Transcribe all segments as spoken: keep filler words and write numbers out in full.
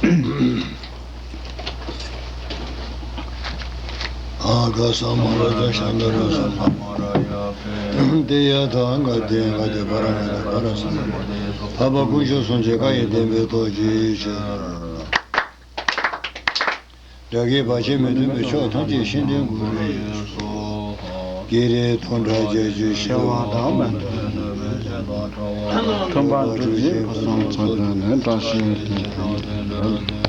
ཨ་ག་ས་མ་ར་ཛ་ཤ་ན་ར་ས་མ་མ་ར་ཡ་ཕེ། ཏེ་ཡ་ཐ་ག་ཏེ་ག་ཏེ་བ་ར་ག་ཏེ་བ་ར་ས་མ་མ་ར་ཡ་ཕེ། འཕགས་པ་དཀོན་མཆོག་གསུམ་གྱི་བཀའ་ཡི་བསྟན་པའི་ཐོག་ཅིག་ཕྱིར། དགྲ་བགེགས་བར་ཆད་མི་མཐུན་པའི་ཕྱོགས་ཐམས་ཅད་ཞི་བདེ་འགོད་པའི་ཕྱིར། བགེགས་རིགས་སྟོང་ཕྲག་བརྒྱད་ཅུ་ཞི་བ་དང་མི་མཐུན་པའི་ཕྱོགས་ཐམས་ཅད་མཐུན་པར་གྲོལ་ཞིང་སྐུ་གསུམ་འཚོ་བྱེད་ནས་བཀྲ་ཤིས་དེ་དང་ལྡན་པའི།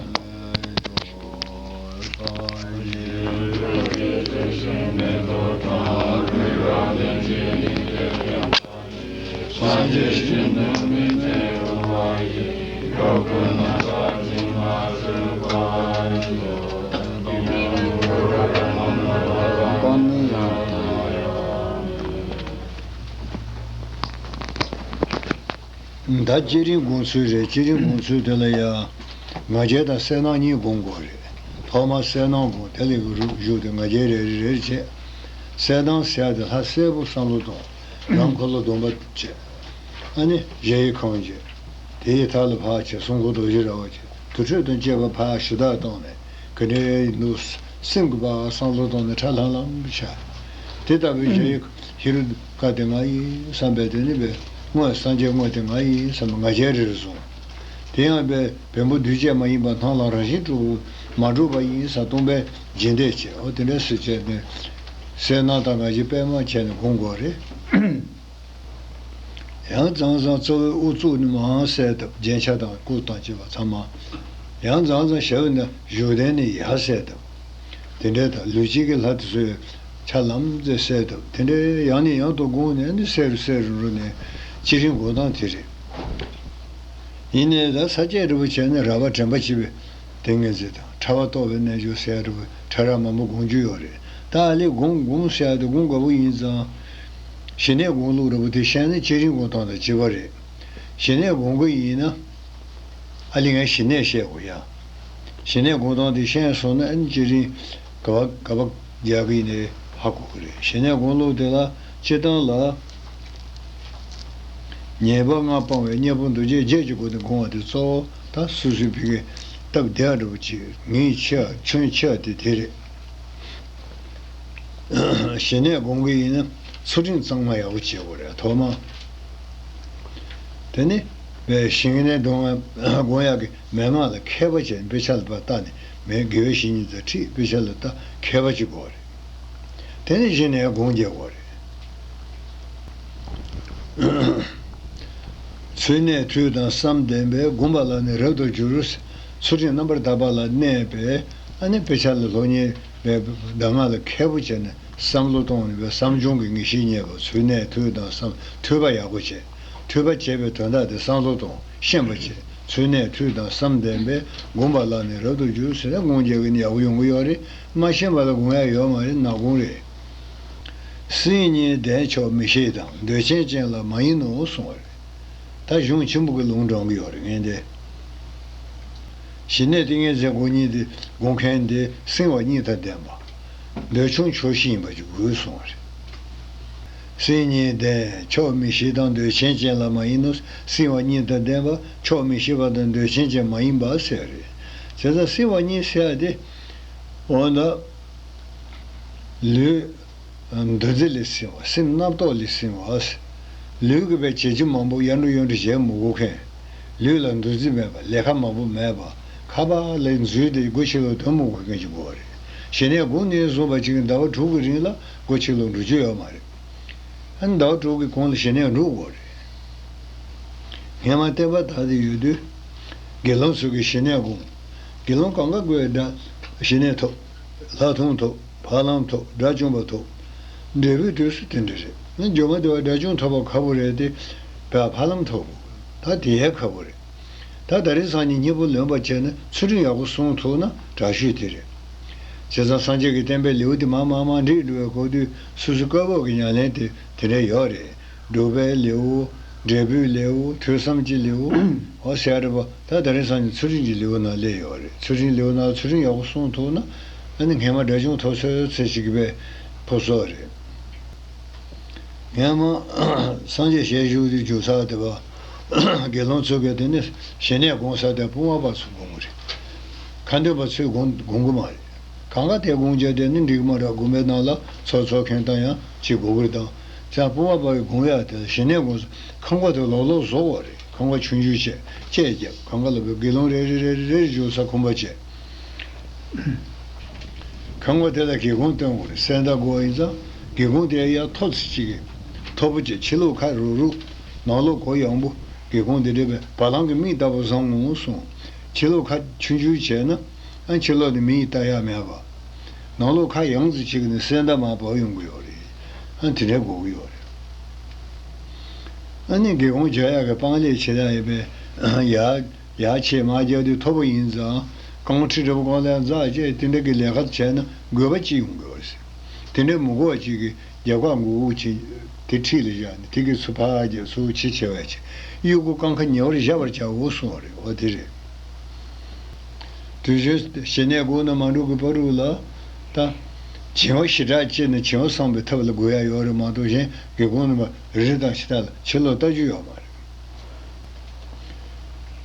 ད་བསྐྱེད་རིམ་སྒོམ་ཚུལ་རེད། བསྐྱེད་རིམ་སྒོམ་ཚུལ་དེ་ལ་ཡང་ང་རྒྱལ་དང་གསལ་སྣང་གཉིས་སྒོམ་དགོས་རེད། ཐོག་མར་གསལ་སྣང་སྒོམ། དེ་ལས་བཞུགས་ཏེ་ང་རྒྱལ་རེ་རེ་རེ་རེ་བྱས། གསལ་སྣང་ཟེར་ཡ་དེ་ལྷ་གསལ་པོ་བསམ་བློ་གཏོང་། རང་འཁོར་ལོ་སྡོམ་པ་བྱས། ཨ་ནི་གཞལ་ཡས་ཁང་བྱས། དེའི་མཐའ་ལ་ཕར་བྱས། སྲུང་འཁོར་རྡོ་རྗེ་ར་བ་བྱས། དུར་ཁྲོད་དང་བཅས་པ་ཕར་ཞུ་དག་བཏང་ནས་ག་འདྲའི་འདུག་སེམས་ཀྱི་བ་བསམ་བློ་བཏང་ནས་ཁྲ་ལྷང་ལྷང་བྱས། དེ་ལྟ་བུའི་གཞལ་ཡས་ཧེ་རུ་ཀ་དེ་ང་ཡིན་བསམ་པའི་དེ་ནི་བས་དངོས་སངས་རྒྱས་དངོས་དེ་ང་ཡིན་བསམ་པའི་ང་རྒྱལ་རེ་རེ་བཟུང་། དེ་ཡང་བས་བེམ་པོ་འདུས་བྱས་མ་ཡིན་པ་སྣང་ལ་རང་བཞིན་གྲུབ་མ་གྲུབ་པ་ཡིན་བསམ་སྟོང་པའི་རྗེས་འདེད་བྱས། འོ་དེ་འདྲ་སེ་བྱས་ནས་གསལ་སྣང་དང་ང་རྒྱལ་པད་མ་བྱས་ནས་སྒོམ་དགོས་རེད། ཡང་མཚམས་མཚམས་རྩ་བའི་དབུ་གཙུག་ནས་མར་གསལ་བཏབ། རྒྱན་ཆ་དང་སྐུ་དང་བཅས་པ་ཚང་མ། ཡང་མཚམས་མཚམས་ཞབས་ནས་བཞུགས་གདན་ནས་ཡར་གསལ་བཏབ། དེ་འདྲའི་དང་ལུས་དཀྱིལ་གྱི་ལྷ་དེ་ཚོའི་ཆ་ལམ་ཙེ་གསལ་བཏབ། དེ་འདྲའི་ཡང་ནས་ཡང་དུ་སྒོམ་ནས་ནི་གསལ་རུ་གསལ་རུ་འགྲོ་ནས་བསྐྱེད་རིམ་སྒོམ་སྟངས་དེ་རེད། ཡིན་ནའི་ད་ས་བཅད་རིལ་བུ་བྱས་ནས་རལ་པ་དྲན་པ་བྱེད་པའི་ཏིང་ངེ་འཛིན་དང་། ཕྲ་བ་རྟོགས་པའི་རྣལ་འབྱོར་ཟེར་ཡ་འདྲ་བོ་ཕྲ་རགས་མང་པོ་སྒོམ་རྒྱུ་ཡོད་རེད། ད་ཨ་ལས་སྒོམ་སྒོམ་ཟེར་ཡ་དེ་སྒོམ་དགའ་པོ་ཡིན་ཙང་། ཞི་གནས་སྒོམ་ལུགས་འདྲ་བོ་དེ་ཤེས་ན་བསྐྱེད་རིམ་སྒོམ་སྟངས་དང་གཅིག་པ་རེད། ཞི་གནས་སྒོམ་གྱི་ཡིན་ན། ཨ་ལས་ངས་ཞི་གནས་བཤད་དགོས་ཡ། ཞི་གནས་སྒོམ་སྟངས་དེ་ཤེས་སོང་ན་ཨ་ནི་བསྐྱེད་རིམ་ག་པ་ག་པ་རྒྱག་གི་ཡིན་ནའི་ཧ་གོ་གི་རེད། ཞི་གནས་སྒོམ་ལུགས་དེ་ལ་སྤྱིར་བཏང་ལ། ཉེས་པ་ལྔ་སྤང་བའི་གཉེན་པོ་འདུ་བྱེད་བརྒྱད་ཀྱི་སྒོ་ནས་སྒོམ་པ་དེ་གཙོ་བོ། ད་སོ་སོའི་ཕ་གི་སྟབས་བདེ་བ་འདྲ་བོ་ཅིག་ངེས་ཆེ་བ་ཆུང་ཆེ་བ་དེ་དེ་རེད། ཞི་གནས་སྒོམ་གྱི་ཡིན་ན་ཚུལ་ཁྲིམས་གཙང་མ་ཡག་པོ་བྱེད་དགོས་རེད། ཐོག་མ་དེ་ནི་ཞི་གནས་སྒོམ་སྒོམ་ཡག་གི་མན་ངག་ལ་མཁས་པ་བྱས་ནས་དཔེ་ཆ་ལ་ཕར་ལྟ་ནས། མན་དགེ་བའི་བཤེས་གཉེན་དང་ཁྲིད། དཔེ་ཆ་ལ་ལྟ། མཁས་པ་ཅིག་དགོས་རེད། དེ་ནས་གཞི་ནས་སྒོམ་རྒྱག་དགོས་རེད། ཚུལ་གནས་དུས་དང་བསམ་ལྡན་པས། སྒོམ་པ་ལ་ནི་རབ་ཏུ་འགྱུར། ཚུལ་ཁྲིམས་རྣམ་པར་དག་པ་ལ་གནས་པས། ཨ་ནི་དཔེ་ཆ་ལ་སློབ་གཉེར་བའི་གདམས་ངག་ལ་མཁས་པོ་བྱས་ནས་བསམ་བློ་གཏོང་ནས་བསམ་བྱུང་གི་ངེས་ཤེས་རྙེད་པ། ཚུལ་གནས་དུས་དང་བསམ། ཐོས་པ་ཡག་པོ་བྱས། ཐོས་པ་བྱས་པའི་དོན་དག་དེ་བསམ་བློ་གཏོང་། ཤེས་པ་བྱེད། ཚུལ་གནས་དུས་དང་བསམ་ལྡན་པས། སྒོམ་པ་ལ་ནི་རབ་ཏུ་འགྱུར་ཟེར་ན་སྒོམ་རྒྱག་གི་ནི་ཡག་པོ་ཡོང་གི་ཡོད་རེད། མ་ཤེས་པ་ལ་སྒོམ་ཡག་ཡོད་མ་རེད། ནག་སྒོམ་རེད། སེམས་ཉིད་བདེ་མཆོག་མི་ཤེས་དང་། འདོད་ཆེན་ཅན་ལ་མ་ཡིན་ནོ་གསུངས་པ་རེད། ད་གཞུང་ཆེན་པོ་གི་ལུང་དྲངས་གི་ཡོད་རེད་ངས་འདི། ཞི་གནས་ཏིང་ངེ་འཛིན་སྒོམ་གཉིས་དེ་སྒོམ་མཁན་དེ་སེམས་དཔའ་གཉིས་དང་ལྡན་པ། འདོད་ཆུང་ཆོག་ཤེས་ཡིན་པ་ཅིག་དགོས་གསུངས་པ་རེད། སེམས་ཉིད་བདེ་མཆོག་མི་ཤེས་དང་། འདོད་ཆེན་ཅན་ལ་མ་ཡིན་ནོ། སེམས་དཔའ་གཉིས་དང་ལྡན་པ་མཆོག་མི་ཤེས་པ་དང་འདོད་ཆེན་ཅན་མ་ཡིན་པ་ཟེར་རེད། བྱས་ཙང་སེམས་དཔའ་གཉིས་ཟེར་ཡ་དེ། འོ་ན། ལུས་འདུ་འཛི་ལས་སེམས་པ། སེམས་རྣམ་རྟོག་ལས་སེམས་པ། ལུས་ཀྱི་བའི་བྱེད་རྒྱུ་མང་པོ་ཡར་འགྲོ་ཡར་འགྲོ་བྱེད་མི་དགོས་མཁན། ལུས་ལ་འདུ་འཛི་མེད་པ། ལས་ཀ་མང་པོ་མེད་པ། ཁ་པར་ལ་འཛུལ་ཏེ་སྒོ་ཕྱི་ལོགས་སྡོད་མི་དགོས་མཁན་ཅིག་དགོས་པ་རེད། ཞི་གནས་སྒོམ་ནས་བཟུང་བ་ཅིག་ཟླ་བ་དྲུག་གི་རིང་ལ་སྒོ་ཕྱི་ལོགས་འགྲོ་རྒྱུ་ཡོད་མ་རེད། ཨ་ནི་ཟླ་བ་དྲུག་གི་གོང་ལ་ཞི་གནས་འགྲོ་དགོས་རེད། སྔན་མ་བསྟན་པ་དར་ཏེ་ཡོད་དུས། དགེ་སློང་ཚོས་ཀྱི་ཞི་གནས་སྒོམ། དགེ་སློང་གང་ག་དགོས་ད་ཞི་གནས་ཐོབ། ལྷག་མཐོང་ཐོབ། ཕ་ལམ་ཐོབ། དགྲ་བཅོམ་པ་ཐོབ། འབྲས་བུའི་དུས་སུ་དེ་འདྲ་རེད། ཨ་ནི་སྒྲོལ་མ་དེ་བ་དགྲ་བཅོམ་ཐོབ་པ་ཁག་པོ་རེད་དེ། བ་ཕ་ལམ་ཐོབ། ད་དེ་ཡང་ཁག་པོ་རེད། ད་ད་རེས་སང་ཉིན་གཉིས་པོ་ལོན་པ་བྱས་ན་ཚུལ་ཁྲིམས་ཡག་པོ་སྲུང་ཐུབ་ན་དྲག་ཤོས་དེ་རེད། བྱས་ཙང་སངས་རྒྱས་ཀྱི་བསྟན་པའི་ལེའུ་དེ་མར་མར་མར་འགྲིག་འགྲོ་བའི་སྐབས་དུས་སོ་སོའི་བཀའ་བབས་ཀྱི་ཉམས་ལེན་དེ་དེ་འདྲ་ཡོད་རེད། སྒྲུབ་པའི་ལེའུ། འབྲས་བུའི་ལེའུ། ཐོས་བསམ་གྱི་ལེའུ། འོ་ཟེར་ཡ་རེད་པ། ད་ད་རེས་སང་ཉིན་ཚུལ་ཁྲིམས་ཀྱི་ལེའུ་ནང་སླེབས་ཡོད་རེད། ཚུལ་ཁྲིམས་ལེའུ་ནང་ཚུལ་ཁྲིམས་ཡག་པོ་སྲུང་ཐུབ་ན་ཨ་ནི་སྔན་མ་དགྲ་བཅོམ་ཐོབ་ཚོད་ཚོད་ཅིག་གི་བས་ཕོ་སོགས་རེད། སྔན་མ་སངས་རྒྱས་ཞལ་བཞུགས་དུས་བཞུགས་ས་དེ་བ། དགེ་སློང་ཚོ་གས་དེ་ནི་ཞི་གནས་སྒོམ་ས་དེ་སྤོང་བ་བར་དུ་སྒོམ་གི་རེད། ཁ་འདོན་པ་ཚོས་སྒོམ་སྒོམ་གི་མ་རེད། གང་ག་དེ་སྒོམ་རྒྱུ་དེ་ནི་འགྲིག་གི་མ་རེད། དགོན་པའི་ནང་ལ་ཚོགས་འཚོགས་མཁན་དང་ཡང་ཅིག་དགོས་ཀྱི་རེད། དང་ཅག་སྤོང་བ་པ་གི་སྒོམ་ཡག་དེ་ལ་ཞི་གནས་སྒོམ་ཚུལ་ཁང་པ་དེ་ལོག་ལོག་བཟོ་དགོས་རེད། ཁང་པ་ཆུང་ཆུང་བྱས་དཔྱད་བརྒྱབ། ཁང་པ་ལ་བའི་དགེ་སློང་རེ་རེ་རེ་རེ་རེ་བཞུགས་ས་ཁང་པ་བྱས། ཁང་པ་དེ་ལ་སྒེའུ་ཁུང་སྟོན་དགོས་རེད། གསེར་མདའ་དགོས་ཡིན་ཙང་སྒེའུ་ཁུང་དེ་ཡར་མཐོ་ཙམ་ཅིག་གི་མཐོ་པོ་བྱས། ཕྱི་ལོགས་ཁ་རུག་རུག་ནང་ལོགས་གུ་ཡངས་པོ། སྒེའུ་ཁུང་དེ་འདྲ་བའི་བ་ལང་གི་མིག་ལྟ་བུ་བཟང་ངོ་གསུངས། ཕྱི་ལོགས་ཁ་ཆུང་ཆུང་བྱས་ན་ཨ་ཕྱི་ལོགས་ནས་མིག་ལྟ་ཡག་མེད་པ། ནང་ལོགས་ཁ་ཡངས་ཙམ་ཅིག་ནས་གསེར་མདའ་མར་བབས་ཡོང་གི་ཡོད་རེད། ཨ་དེ་འདྲ་དགོས་ཀྱི་ཡོད་རེད། ཨ་ནི་སྒེའུ་ཁུང་རྒྱག་ཡག་གི་དཔང་ལས་བྱེད་ཡག་ཡོད་པས། ཡར་ཡར་ཆེ་མར་རྒྱག་དུས་མཐོ་པོ་ཡིན་ཙང་རྐང་ཁྲི་འདྲ་པོ་རྐང་ལག་འཛེགས་བྱས་དེ་འདྲ་གི་ལས་ཀ་བྱས་ན་དགོས་པ་ཅི་ཡོང་གི་ཡོད་རེད། དེ་འདྲ་མི་དགོས་པ་ཅིག་གི་རྒྱབ་ཁ་མགོ་བོ་ཅིག་དེ་འཁྲིས་ལ་བཞག་ནས་དེ་གི་ཚུར་ཕར་རྒྱབ་ཚུར་ཕྱི་ཆེ་བ་བྱས། གཡོག་པོ་རྐང་ཁ་ཉེ་བར་བཞག་པར་བྱའོ་གསུངས་པ་རེད། འོ་དེ་རེད། དུས་རྒྱུན་ཞི་གནས་སྒོམ་ནས་མ་འགྲོ་གི་བར་དུ་ལ། ད་བྱིང་བ་ཞེ་དྲག་སྐྱེས་ནས་བྱིང་བ་སངས་པའི་ཐབས་ལ་དགོས་ཡག་ཡོད་རེད་མ་གཏོགས། གཞན་སྒེའུ་ཁུང་ནས་མར་རི་དང་ཕྱི་ཐག་ལ་ཕྱི་ལོགས་ལྟ་རྒྱུ་ཡོད་མ་རེད།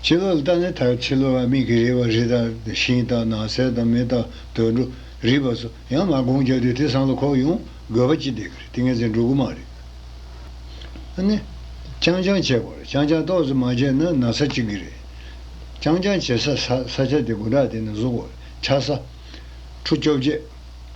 ཕྱི་ལོགས་ལ་ལྟ་ནས་ད་ཕྱི་ལོགས་ལ་མིག་གིས་རིག་པ། རི་དང་ཤིང་དང་ནགས་ཚལ་དང་མི་དང་དུད་འགྲོ་རིག་པ་སོགས་ཡང་མར་སྒོམ་རྒྱག་དུས་དེ་བསམ་བློ་འཁོར་ཡོང་དགོས་པ་ཅི་བསྡད་ཀྱི་རེད། དེ་ངས་ཟེར་འགྲོ་གི་མ་རེད། ཨ་ནི། རྐྱང་རྐྱང་བྱེད་དགོས་རེད། རྐྱང་རྐྱང་ཏོག་ཙམ་མ་བྱས་ན་ན་ཚ་གཅིག་གི་རེད། རྐྱང་རྐྱང་བྱེད་ས་ས་ས་ཆ་དེ་དགུ་དྲག་དེ་ནས་བཟོ་དགོས་རེད། ཆགས་ས། ཁྲུ་བཅོ་བརྒྱད།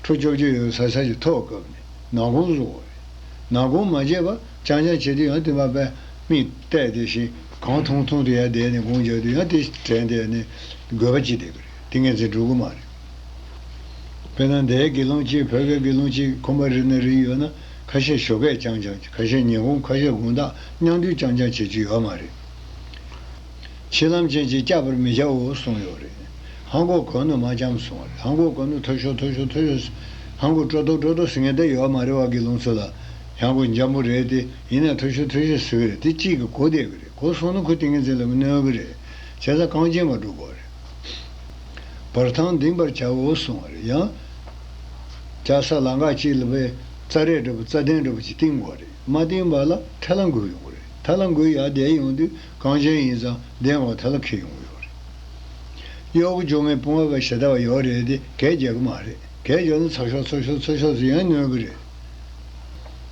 ཁྲུ་བཅོ་བརྒྱད་ཡོད་ས་ས་ཞིག་ཐོག་བཀབ་ནས་ནག་ཁུང་བཟོ་དགོས་རེད། ནག་ཁུང་མ་བྱས་པ་རྐྱང་རྐྱང་བྱེད་དུས་ཡང་དེ་མ་པས་མིག་བལྟས་བསྡད་ཤིང་གང་མཐོང་མཐོང་དུ་ཡར་བསྡད་ནས་སྒོམ་རྒྱག་དུས་ཡང་དེ་དྲན་བསྡད་ནས་དགོས་པ་ཅི་བསྡད་ཀྱི་རེད། དེ་ངས་ཚེ་འགྲུབ་ཀྱི་མ་རེད། དཔེར་ན་འདའི་དགེ་སློང་གཅིག་བོད་པའི་དགེ་སློང་གཅིག་ཁང་པ་རི་ནས་རི་ཡོད་ན་ཁ་ཤས་ཞོགས་ཀས་རྐྱང་རྐྱང་། ཁ་ཤས་ཉིན་གུང་། ཁ་ཤས་དགོང་དག། མཉམ་དུ་རྐྱང་རྐྱང་བྱེད་རྒྱུ་ཡོད་མ་རེད། ཕྱི་ལམ་ཅན་གྱིས་བསྐྱབ་པར་མི་བྱའོ་གསུངས་ཡོད་རེད། ཧང་གོ་གོན་ནས་མ་བསྐྱབས་གསུངས་པ་རེད། ཧང་གོ་གོན་ནས་མཐོ་ཤོས་མཐོ་ཤོས་མཐོ་ཤོས། ཧང་གོ་སྤྲོ་མཐོ་སྤྲོ་མཐོ་ཟེར་མཁན་དེ་ཡོད་མ་རེད་པ། དགེ་སློང་ཚོ་ལ། ཧང་གོ་འཇམ་པོ་རེད་དེ་ཡིན་ན་མཐོ་ཤོས་མཐོ་ཤོས་ཟེར་གི་རེད། དེ་གཅིག་གི་གོ་བསྡད་གི་རེད། གོ་སོང་ན་ཁོ་ཏིང་ངེ་འཛིན་ལ་གནོད་གི་རེད། བྱས་ཙང་གངས་ཅན་པ་འགྲོ་དགོས་རེད། བར་ཐང་འདིང་བར་བྱའོ་གསུངས་པ་རེད། ཡང་། ལྕགས་ས་ལམ་ཁ་གཅིག་ལ་བའི་རྩྭ་རས་འདྲ་པོ་རྩྭ་གདན་འདྲ་པོ་ཅིག་བཏིང་དགོས་རེད། མ་བཏིང་བ་ལ་ཐལ་ལ་འགུལ་ཡོང་གི་རེད། ཐལ་ལ་འགུལ་ཡར་བསྡད་ཡོང་དུས་གངས་ཅན་ཡིན་ཙང་གདན་འོག་ཐལ་ལ་འཁེལ་ཡོང་གི་ཡོད་རེད། གཡོག་པོ་འཇོག་མཁན་སྤོང་བ་པ་ཞེ་ད་བ་ཡོད་རེད་དེ་གད་རྒྱག་གི་མ་རེད། གད་རྒྱག་ན་ཚགས་ཤོག་ཚགས་ཤོག་ཚགས་ཤོག་ཟེར་ཡང་གནོད་གི་རེད།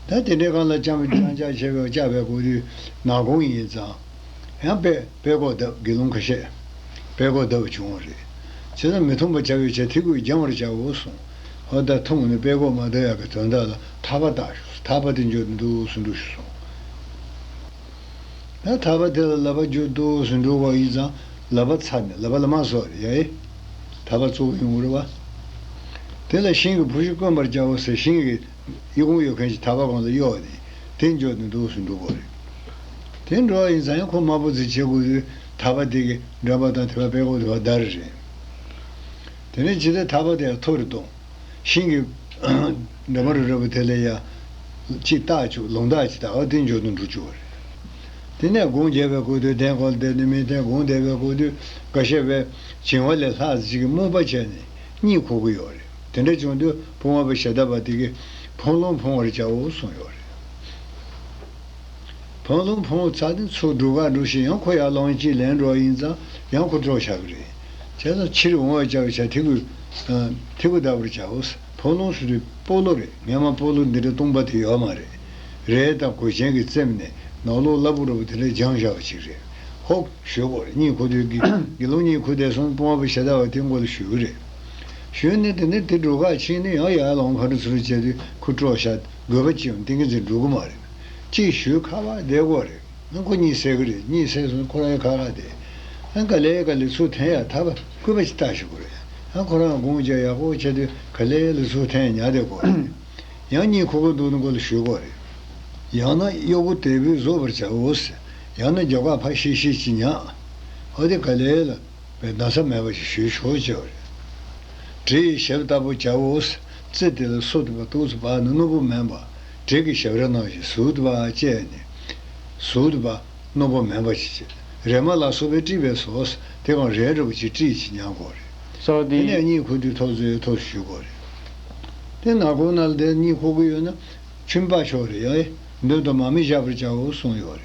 ད་དེ་འདྲའི་སྒང་ལ་རྐྱང་རྐྱང་རྐྱང་བྱས་པའི་བཅག་པའི་གོ་དུས་ནག་ཁུང་ཡིན་ཙང་། ཡང་དཔེ་དཔེ་ཀོ་བརྡབ། དགེ་སློང་ཁ་ཤས་དཔེ་ཀོ་བརྡབ་བྱུང་བ་རེད། བྱས་ཙང་མི་མཐོང་པ་བྱ་བའི་ཕྱིར་ཐིག་སྐུད་སྦྱང་བར་བྱའོ་གསུངས། ཧོ་ད་མཐོང་ནས་དཔེ་ཀོ་མ་བརྡབ་ཡག་གི་དོན་དག་ལ་ཐག་པ་བཏགས་ཤོག་ཐག་པ་དེ་འཇོག་ནས་འདུག་སེ་འགྲོ་ཤོག་གསུངས། ད་ཐག་པ་དེ་ལ་ལག་པ་འཇུ་འདུག་སེ་འགྲོ་བ་ཡིན་ཙང་ལག་པ་ཚར་ནས་ལག་པ་ལ་མ་བཟོ་རེ་ཡ་ཨེ། ཐག་པ་བཙུགས་ཡོང་གི་རེད་བ། དེ་ལ་ཤིང་གི་ཕུར་ཤུ་བསྐོན་པར་བྱའོ་ཟེར། ཤིང་གི་གཡས་གཡོན་གཡོན་གཡོན་གྱི་ཐག་པ་གང་ལ་གཡོགས་ནས་དེ་འཇོག་ནས་འདུག་སེ་འགྲོ་དགོས་རེད། དེ་འགྲོ་བ་ཡིན་ཙང་ཡང་ཁོ་དམར་པོ་ཙི་བྱེད་དགོས་དུས་ཐག་པ་དེ་གི་འགྲམ་པ་དང་དེ་པ་དཔེ་ཀོ་དེ་པ་བརྡར་རེད། དེ་ནས་ཇི་ལྟར་ཐག་པ་དེ་ཡང་མཐོ་རུ་གཏོང་། ཤིང་གི་འདྲ་མ་རུ་ར་བུ་དེ་ལ་ཡ་གཅིག་བཏགས་བཅུག་ལུང་བཏགས་ཅིག་བཏགས། འོ་དེ་འཇོག་ཏུ་འགྲོ་བཅུག་པ་རེད། དེ་ནས་སྒོམ་རྒྱབ་པའི་སྐུ་དུས་གདན་ཁོལ་དེ་ནི་མི་བསྟན། སྒོམ་བསྡད་པའི་སྐུ་དུས་འགའ་ཤས་པས་བྱིང་བ་ལས་ལྷག་ཅིག་གི་རྨུགས་པ་བྱས་ནས་གཉིད་ཁུག་གི་ཡོད་རེད། དེ་འདྲ་བྱུང་དུས་སྤོང་བ་པོ་ཞེ་ད་པ་དེ་གིས་འཕང་ལུང་འཕང་བར་བྱའོ་གསུངས་ཡོད་རེད། འཕང་ལུང་འཕང་བ་ཚར་ནས་ཚུར་འགྲོ་ག་འགྲོ་ཞིང་ཡང་ཁོ་ཡར་ལོངས་སྤྱོད་ལེན་འགྲོ་བ་ཡིན་ཙང་ཡང་ཁོ་དཀྲོག་བཞག་གི་རེད། བྱས་ཙང་ཕྱིར་འོང་བར་བྱ་བའི་ཕྱིར་ཐིག་སྐུད་ཨ་ཐིག་སྐུད་བརྡབ་པར་བྱའོ། འཕང་ལུང་ཟེར་དུས་སྤོ་ལོ་རེད། སྔས་མ་སྤོ་ལོ་འདི་འདྲ་སྟོང་པ་དེ་ཡོད་མ་རེད། རས་དང་གོས་ཆེན་གྱིས་བཙེམས་ནས་ནང་ལོགས་སླ་པོ་འདྲ་པོ་དེ་འདྲ་སྦྱངས་བཞག་པ་ཅིག་རེད། ཧོབ་ཞུ་དགོས་རེད། གཉིད་ཁུག་དུས་དགེ་དགེ་སློང་གཉིད་ཁུག་བསྡད་སོང་། སྤོང་བ་པོ་ཞེ་ད་པ་དེ་མགོ་ལ་ཞུ་གི་རེད། ཞུས་ནས་དེ་ནས་དེ་འགྲོ་ག་ཕྱིན་ནས་ཡང་ཡར་ལོངས་ཕར་འགྲོ་ཚུར་འགྲོ་བྱས་དུས་ཁོ་དཀྲོག་བཞག་དགོས་པ་ཅི་ཡང་ཏིང་ངེ་འཛིན་འགྲོ་གི་མ་རེད། གཅིག་ཞུས་ཁ་བ་བསྡད་དགོས་རེད། ཨ་ཁོ་གཉིད་སད་ཀྱི་རེད། གཉིད་སད་སོང་ཁོ་རང་ཡང་ཁ་ཁ་བསྡད། ཨ་ག་ལེ་ག་ལེ་ཚུར་འཐེན་ཡག་ཐབས་སྐུད་པ་ཅིག་བཏགས་ཞུ་དགོས་རེད། ཨ་ཁོ་རང་སྒོམ་རྒྱག་ཡག་པོ་བྱས་དུས་ག་ལེ་ལེ་ཚུར་འཐེན་ཉལ་བསྡད་དགོས་རེད། ཡང་གཉིད་ཁུག་གི་འདུག་ན་མགོ་ལ་ཞུ་དགོས་རེད། ཡང་ན་གཡོག་པོ་དལ་བུས་བཟོད་པར་བྱའོ་ཟེར། ཡང་ན་རྒྱབ་ཁ་ཕར་ཤིག་ཤིག་ཅིག་ཉལ། ཨ་དེ་ག་ལེ་ལ་བའི་ན་ཚ་མེད་པ་ཞིག་ཞུས་ཆོག་ཅེས་པ་རེད། གྲི་ཡི་ཞབས་ལྟ་བུ་བྱའོ། རྩེ་དེ་ལ་སོ་དེ་པ་ཏོག་ཙམ་བབས་ནས་རྣོ་པོ་མིན་པ། གྲི་གི་ཞབས་ར་ནང་བཞིན་ཟུར་དུ་བབས་བཅས་ནས། ཟུར་དུ་བབས་རྣོ་པོ་མིན་པ་ཞིག་བྱས། རེ་མ་ལ་སོགས་པས་དཀྲིས་པའི་སོ། དེ་གང་རས་འདྲ་པོ་ཅིག་དཀྲིས་ཅིག་ཉལ་དགོས་རེད། སོ་དེ་དེ་ནས་གཉིད་ཁུག་དུས་ཐོག་བཟོས་ཐོག་ཞུ་དགོས་རེད། དེ་ནག་ཁུང་ནང་ལ་དེ་གཉིད་ཁུག་གི་ཡོད་ན་ཆུན་པ་ཆོག་རེད་ཡ། མདུན་དུ་མ་མི་བཞག་པར་བྱའོ་གསུངས་ཡོད་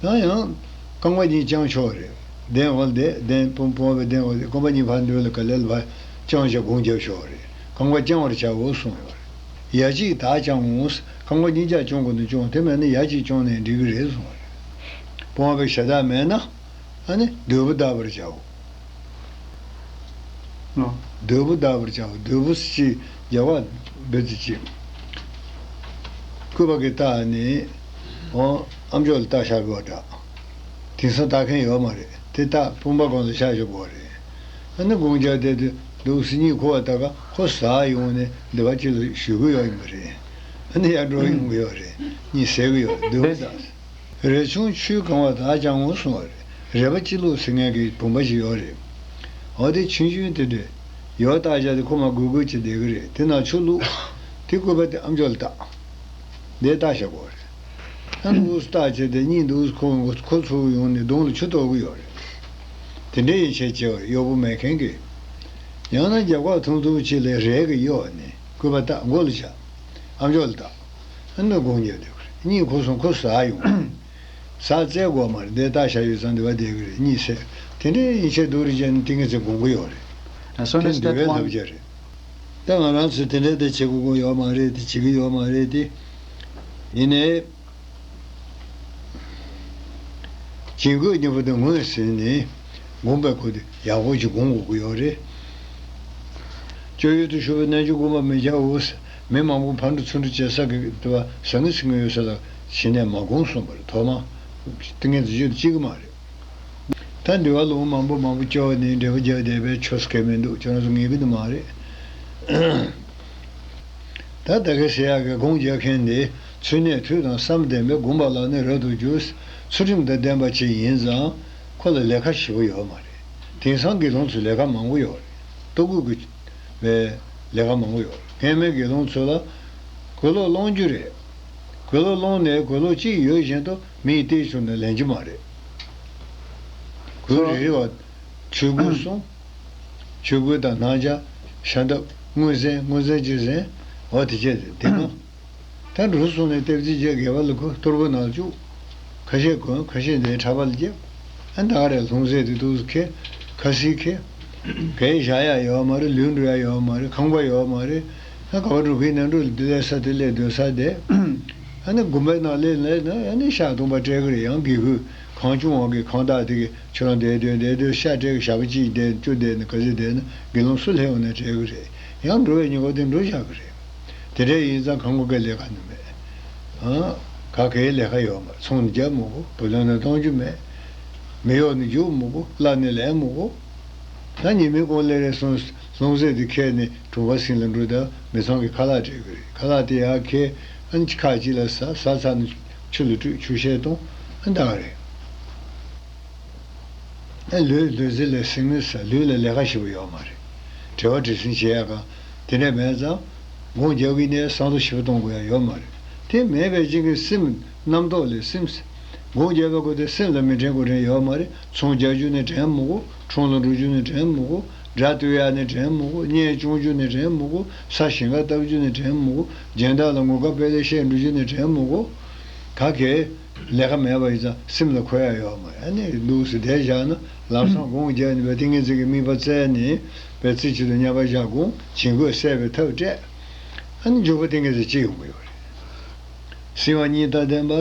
རེད། ཡང་ཡང་རྐང་པ་གཉིས་བརྐྱང་ཆོག་རེད། གདན་འོག་ལ་བསྡད། གདན་སྤུངས་སྤུངས་པའི་གདན་འོག་ལ་རྐང་པ་གཉིས་ཕར་འདུལ་ལ་ག་ལེར་ལ་ཕར་བརྐྱང་བྱས་སྒོམ་རྒྱབ་ཤོག་རེད། རྐང་པ་བརྐྱང་བར་བྱའོ་གསུངས་ཡོད་རེད། ཡ་གཅིག་དག་བརྐྱང་ངོ་། རྐང་པ་གཉིས་ཀ་བརྐྱང་དགོས་ན་བརྐྱང་། དེ་མེད་ན་ཡ་གཅིག་བརྐྱང་ནས་འགྲིག་གི་རེད་གསུངས་པ་རེད། སྤོང་བའི་ཞལ་ཐག་མེད་ན། ཨ་ནི་རྡོལ་བུ་གདབ་པར་བྱའོ། ཨོ། རྡོལ་བུ་གདབ་པར་བྱའོ། རྡོལ་བུ་ཟེར་ཅིག་རྒྱ་གར་འབོད་ཚིག་ཅིག་སྐུད་པ་གིས་བཏགས་ནས། ཨོ། ཨ་མཆོག་ལ་བཏགས་བཞག་པ་འདྲ། དེང་སང་བཏགས་མཁན་ཡོད་མ་རེད། དེ་བཏགས་དཔུང་པ་སྒང་ལ་བཞག་བཞག་པ་རེད། ཨ་ནི་སྒོམ་རྒྱབ་བསྡད་དུས་རྡོལ་བུ་ཟེར་གཉིད་ཁུག་པ་ལྟ་ག་ཁོ་ཟག་ཡོང་ནས་སྡེ་པ་གཅིག་ལ་ཞུ་གི་ཡོད་ཡིན་པ་རེད། ཨ་ནི་ཡར་འགྲོ་ཡོང་གི་ཡོད་རེད། གཉིད་སད་གི་ཡོད་རེད། རྡོལ་བུ་བཏགས། རས་ཆུང་ཆུས་གང་བ་དག་བརྐྱང་ངོ་གསུངས་པ་རེད། རས་པ་སྤྱི་བླུགས་ཟེར་མཁན་གྱི་བུམ་པ་ཞིག་ཡོད་རེད། འོ་དེ་ཆུང་ཆུང་དེ་འདྲས་ཡོད་བཏགས་བཞག་དེ་ཁོ་མར་སྒུར་སྒུར་བྱས་བསྡད་གི་རེད། དེ་ནང་ཆུ་བླུགས། དེ་སྐུད་པ་དེ་ཨ་མཆོག་ལ་བཏགས། དེ་བཏགས་བཞག་གོ་རེད། ཨ་ནི་འདུག་སེ་བཏགས་བྱས་དེ་གཉིད་འདུག་སེ་ཁུག་ཁོ་ཚུར་ཡོང་ནས་གདོང་ལ་ཆུ་གཏོར་གི་ཡོད་རེད། དེ་འདྲས་ཡིན་ཆེད་བྱས་པ་རེད། གཡོག་པོ་མེད་མཁན་གྱིས། ཡང་ན་རྒྱབ་ཁ་ཐུང་ཐུང་ཅིག་ལ་རས་ཀྱིས་གཡོགས་ནས་སྐུད་པ་བཏགས་མགོ་ལ་བཞག་ཨ་མཆོག་ལ་བཏགས། ཨ་ནི་སྒོམ་རྒྱབ་བསྡད་ཀྱི་རེད། གཉིད་ཁུག་སོང་། ཁོ་ཟག་ཡོང་། ཟག་བཙལ་དགོས་མ་རེད། འདི་བཏགས་བཞག་ཡོད་ཙང་འདི་བ་བསྡད་ཀྱི་རེད། གཉིད་སད། དེ་འདྲའི་ཡིན་ཆེད་སྡུག་རུ་བྱས་ནས་ཏིང་ངེ་འཛིན་སྒོམ་གྱི་ཡོད་རེད། As soon དེ་as འདུལ that བའི one ལབ་རྒྱ་རེད། ད་ང་རང་ཚོས་དེ་འདྲའི་དེ་བྱེད་དགོས་ཀྱི་ཡོད་མ་རེད། དེ་བྱེད་ཀྱི་ཡོད་མ་རེད་དེ། ཡིན་ནའི། བྱིང་རྒོད་གཉིས་པོ་དེ་ངོས་ཟིན་ནས་སྒོམ་པའི་སྐོར་དེ་ཡག་པོ་ཅིག་སྒོམ་དགོས་ཀྱི་ཡོད་རེད། སྤྱོད་ཡུལ་དུ་ཞུགས་པའི་རྣལ་འབྱོར་སྒོམ་པ་མི་བྱའོ། མི་མང་པོ་ཕར་འགྲོ་ཚུར་འགྲོ་བྱེད་ས་གི་དུ་བ་ཟང་ངེ་ཟིང་ངེ་ཡོད་ས་ལ་ཕྱིན་ནས་མ་སྒོམ་གསུངས་པ་རེད། ཐོག་མ་ཏིང་ངེ་འཛིན་བཅུ་དེ་གཅིག་གི་མ་རེད། ད་འདུལ་བ་ལུང་མང་པོ་མང་པོ་སྐྱོར་ནས་འབྲས་བུ་རྒྱག་བསྡད་པའི་ཆོས་སུ་གལ་མི་འདུག་ཁྱོད་རང་ཚོ་ངེས་གི་ནི་མ་རེད། ད་ད་ག་ཟེར་ཡག་གི་སྒོམ་རྒྱག་མཁན་འདི་ཚུལ་གནས་དུས་དང་བསམ་ལྡན་པའི་སྒོམ་པ་ལ་ནི་རབ་ཏུ་འཇུག་ཚུལ་ཁྲིམས་དང་ལྡན་པ་ཅིག་ཡིན་ཙང་ཁོ་ལ་ལས་ཀ་ཞེ་པོ་ཡོད་མ་རེད། དེང་སང་དགེ་སློང་ཚོ་ལས་ཀ་མང་པོ་ཡོད་རེད། ལྟོ་གོས་ཀྱི་བའི་ལས་ཀ་མང་པོ་ཡོད་རེད། སྔན་མའི་དགེ་སློང་ཚོ་ལ་གོས་ལོག་སློང་རྒྱུ་རེད། གོས་ལོག་སློང་ནས་གོས་ལོག་གཅིག་ཡོད་བཞིན་དུ་མིས་བལྟས་བྱུང་ན་ལེན་རྒྱུ་མ་རེད། གོས་རེ་རེ་བ། ཆོས་གོས་གསུམ། ཆོས་གོས་དང་སྣམ་སྦྱར། ཤམ་ཐབས། དངུལ་ཟན། དངུལ་ཟན་གཅིག་ཟན། འོ་དེ་བྱས་ཏེ་དེ་ནང་། ད་འགྲོ་སོང་ནས་ལྟེབ་རྩེག་བརྒྱབ་སྒལ་པ་ལ་གོན། གཏོར་སྒོ་ནང་བཅུག་ཁ་ཤས་གོན། ཁ་ཤས་འདིའི་ཕྲག་པ་ལ་རྒྱབ། ཨ་ད་ག་རེ་ལྷུང་བཟེད་དེ་འདུག་སེ་འཁྱེར། ཁ་སིལ་འཁྱེར། གས་བཞག་ཡག་ཡོད་མ་རེད། ལུས་འགྲོ་ཡག་ཡོད་མ་རེད། ཁང་པ་ཡོད་མ་རེད། ཨ་ག་པར་འགྲོ་གི་ཡིན་ན་འགྲོ། འདི་སླེབས་ས་དེ་སླེབས་སྡོད་ས་བསྡད། ཨ་ནི་དགོན་པའི་ནང་སླེབས་སླེབས་ན་ཨ་ནི་ཤག་སྟོང་པ་སྤྲད་གི་རེད། ཡང་དགེ་བསྐོས་གང་བྱུང་བ་གི་གང་དག་དེ་གི་ཁྱོད་རང་བསྡད་སྡོད་བསྡད་སྡོད་ཤག་སྤྲད་གི་ཞག་པོ་གཅིག་བསྡད། བཅུ་བསྡད་ན་ག་ཚོད་བསྡད་ན་དགེ་སློང་སུ་སླེབས་འོང་ན་སྤྲད་གི་རེད། ཡང་འགྲོ་བའི་ཉེན་ཁ་དེ་འགྲོ་བཞག་གི་རེད། དེ་འདྲ་ཡིན་ཙང་ཁང་པ་གི་ལས་ཀ་ནི་མེད། ཨ། ག་གའི་ལས་ཀ་ཡོད་མ་རེད། ཚོང་ནི་རྒྱག་མི་དགོས། བུ་ལོན་ནི་གཏོང་རྒྱུ་མེད། མི་གཡོག་ནི་རྒྱུག་མི་དགོས། གླ་ནི་ལེན་མི་དགོས། ད་ཉི་མའི་གུང་ལས་རེ་སོང་ལྷུང་བཟེད་དེ་འཁྱེར་ནས་གྲོང་པ་སྲིན་ལ་འགྲོ། ད་མི་ཚང་གི་ཁ་ལག་སྤྲད་གི་རེད། ཁ་ལག་དེ་ཡར་འཁྱེར། ཨ་ནི་ཁ་ཅིག་ལ་ཟ། ཟ་ཚར་ནས་ཆུ་ལ་བཀྲུས། ཆུ་བཤལ་གཏོང་། ཨ་ད་ག་རེད། ཨ་ལུས་འདོད་རྩེ་ལས་སིམ་མི་ཟེར། ལུས་ལ་ལས་ཀ་ཞེ་པོ་ཡོད་མ་རེད། བྲེལ་བ་བྲེལ་ཟིང་བྱེད་ཡག་ག་དེ་འདྲ་མེད་ཙང་། སྒོམ་རྒྱག་གི་ནས་བསམ་བློ་ཞེ་པོ་གཏོང་དགོས་ཡག་ཡོད་མ་རེད། དེ་མེད་པའི་རྐྱེན་གྱིས་སེམས་རྣམ་རྟོག་ལས་སིམ་ཟེར། སྒོམ་རྒྱག་པའི་སྐབས་དེ་སེམས་ལ་མི་དྲན་དགོས་དྲན་ཡོད་མ་རེད། ཚོང་རྒྱག་རྒྱུ་ནི་དྲན་མི་དགོས། ཁྲོམ་ལ་འགྲོ་རྒྱུ་ནི་དྲན་མི་དགོས། སྒྲ་ཐོས་ཡག་ནི་དྲན་མི་དགོས། གཉེན་སྐྱོང་རྒྱུ་ནི་དྲན་མི་དགོས། ས་ཞིང་ཁ་བཏབ་རྒྱུ་ནི་དྲན་མི་དགོས། སྦྱིན་བདག་ལ་ངོ་དགའ་དཔལ་ལེགས་བཤད་འགྲོ་རྒྱུ་ནི་དྲན་མི་དགོས། ག་གེ་ལས་ཀ་མེད་པ་ཡིན་ཙང་སེམས་ལ་འཁོར་ཡག་ཡོད་མ་རེད། ཨ་ནི་འདུག་སེ་བསྡད་བཞག་ན་ལམ་སང་སྒོམ་རྒྱག་ནས་པའི་ཏིང་ངེ་འཛིན་གྱི་དམིགས་པ་བཙལ་ནས་པའི་རྩེ་གཅིག་ཏུ་མཉམ་པར་བཞག་སྒོམ། བྱིང་རྒོད་སད་པའི་ཐབས་སྤྲད། ཨ་ནི་མགྱོགས་པོ་ཏིང་ངེ་འཛིན་སྐྱེ་ཡོང་གི་ཡོད་རེད། སིམ་པ་གཉིས་དང་ལྡན་པ།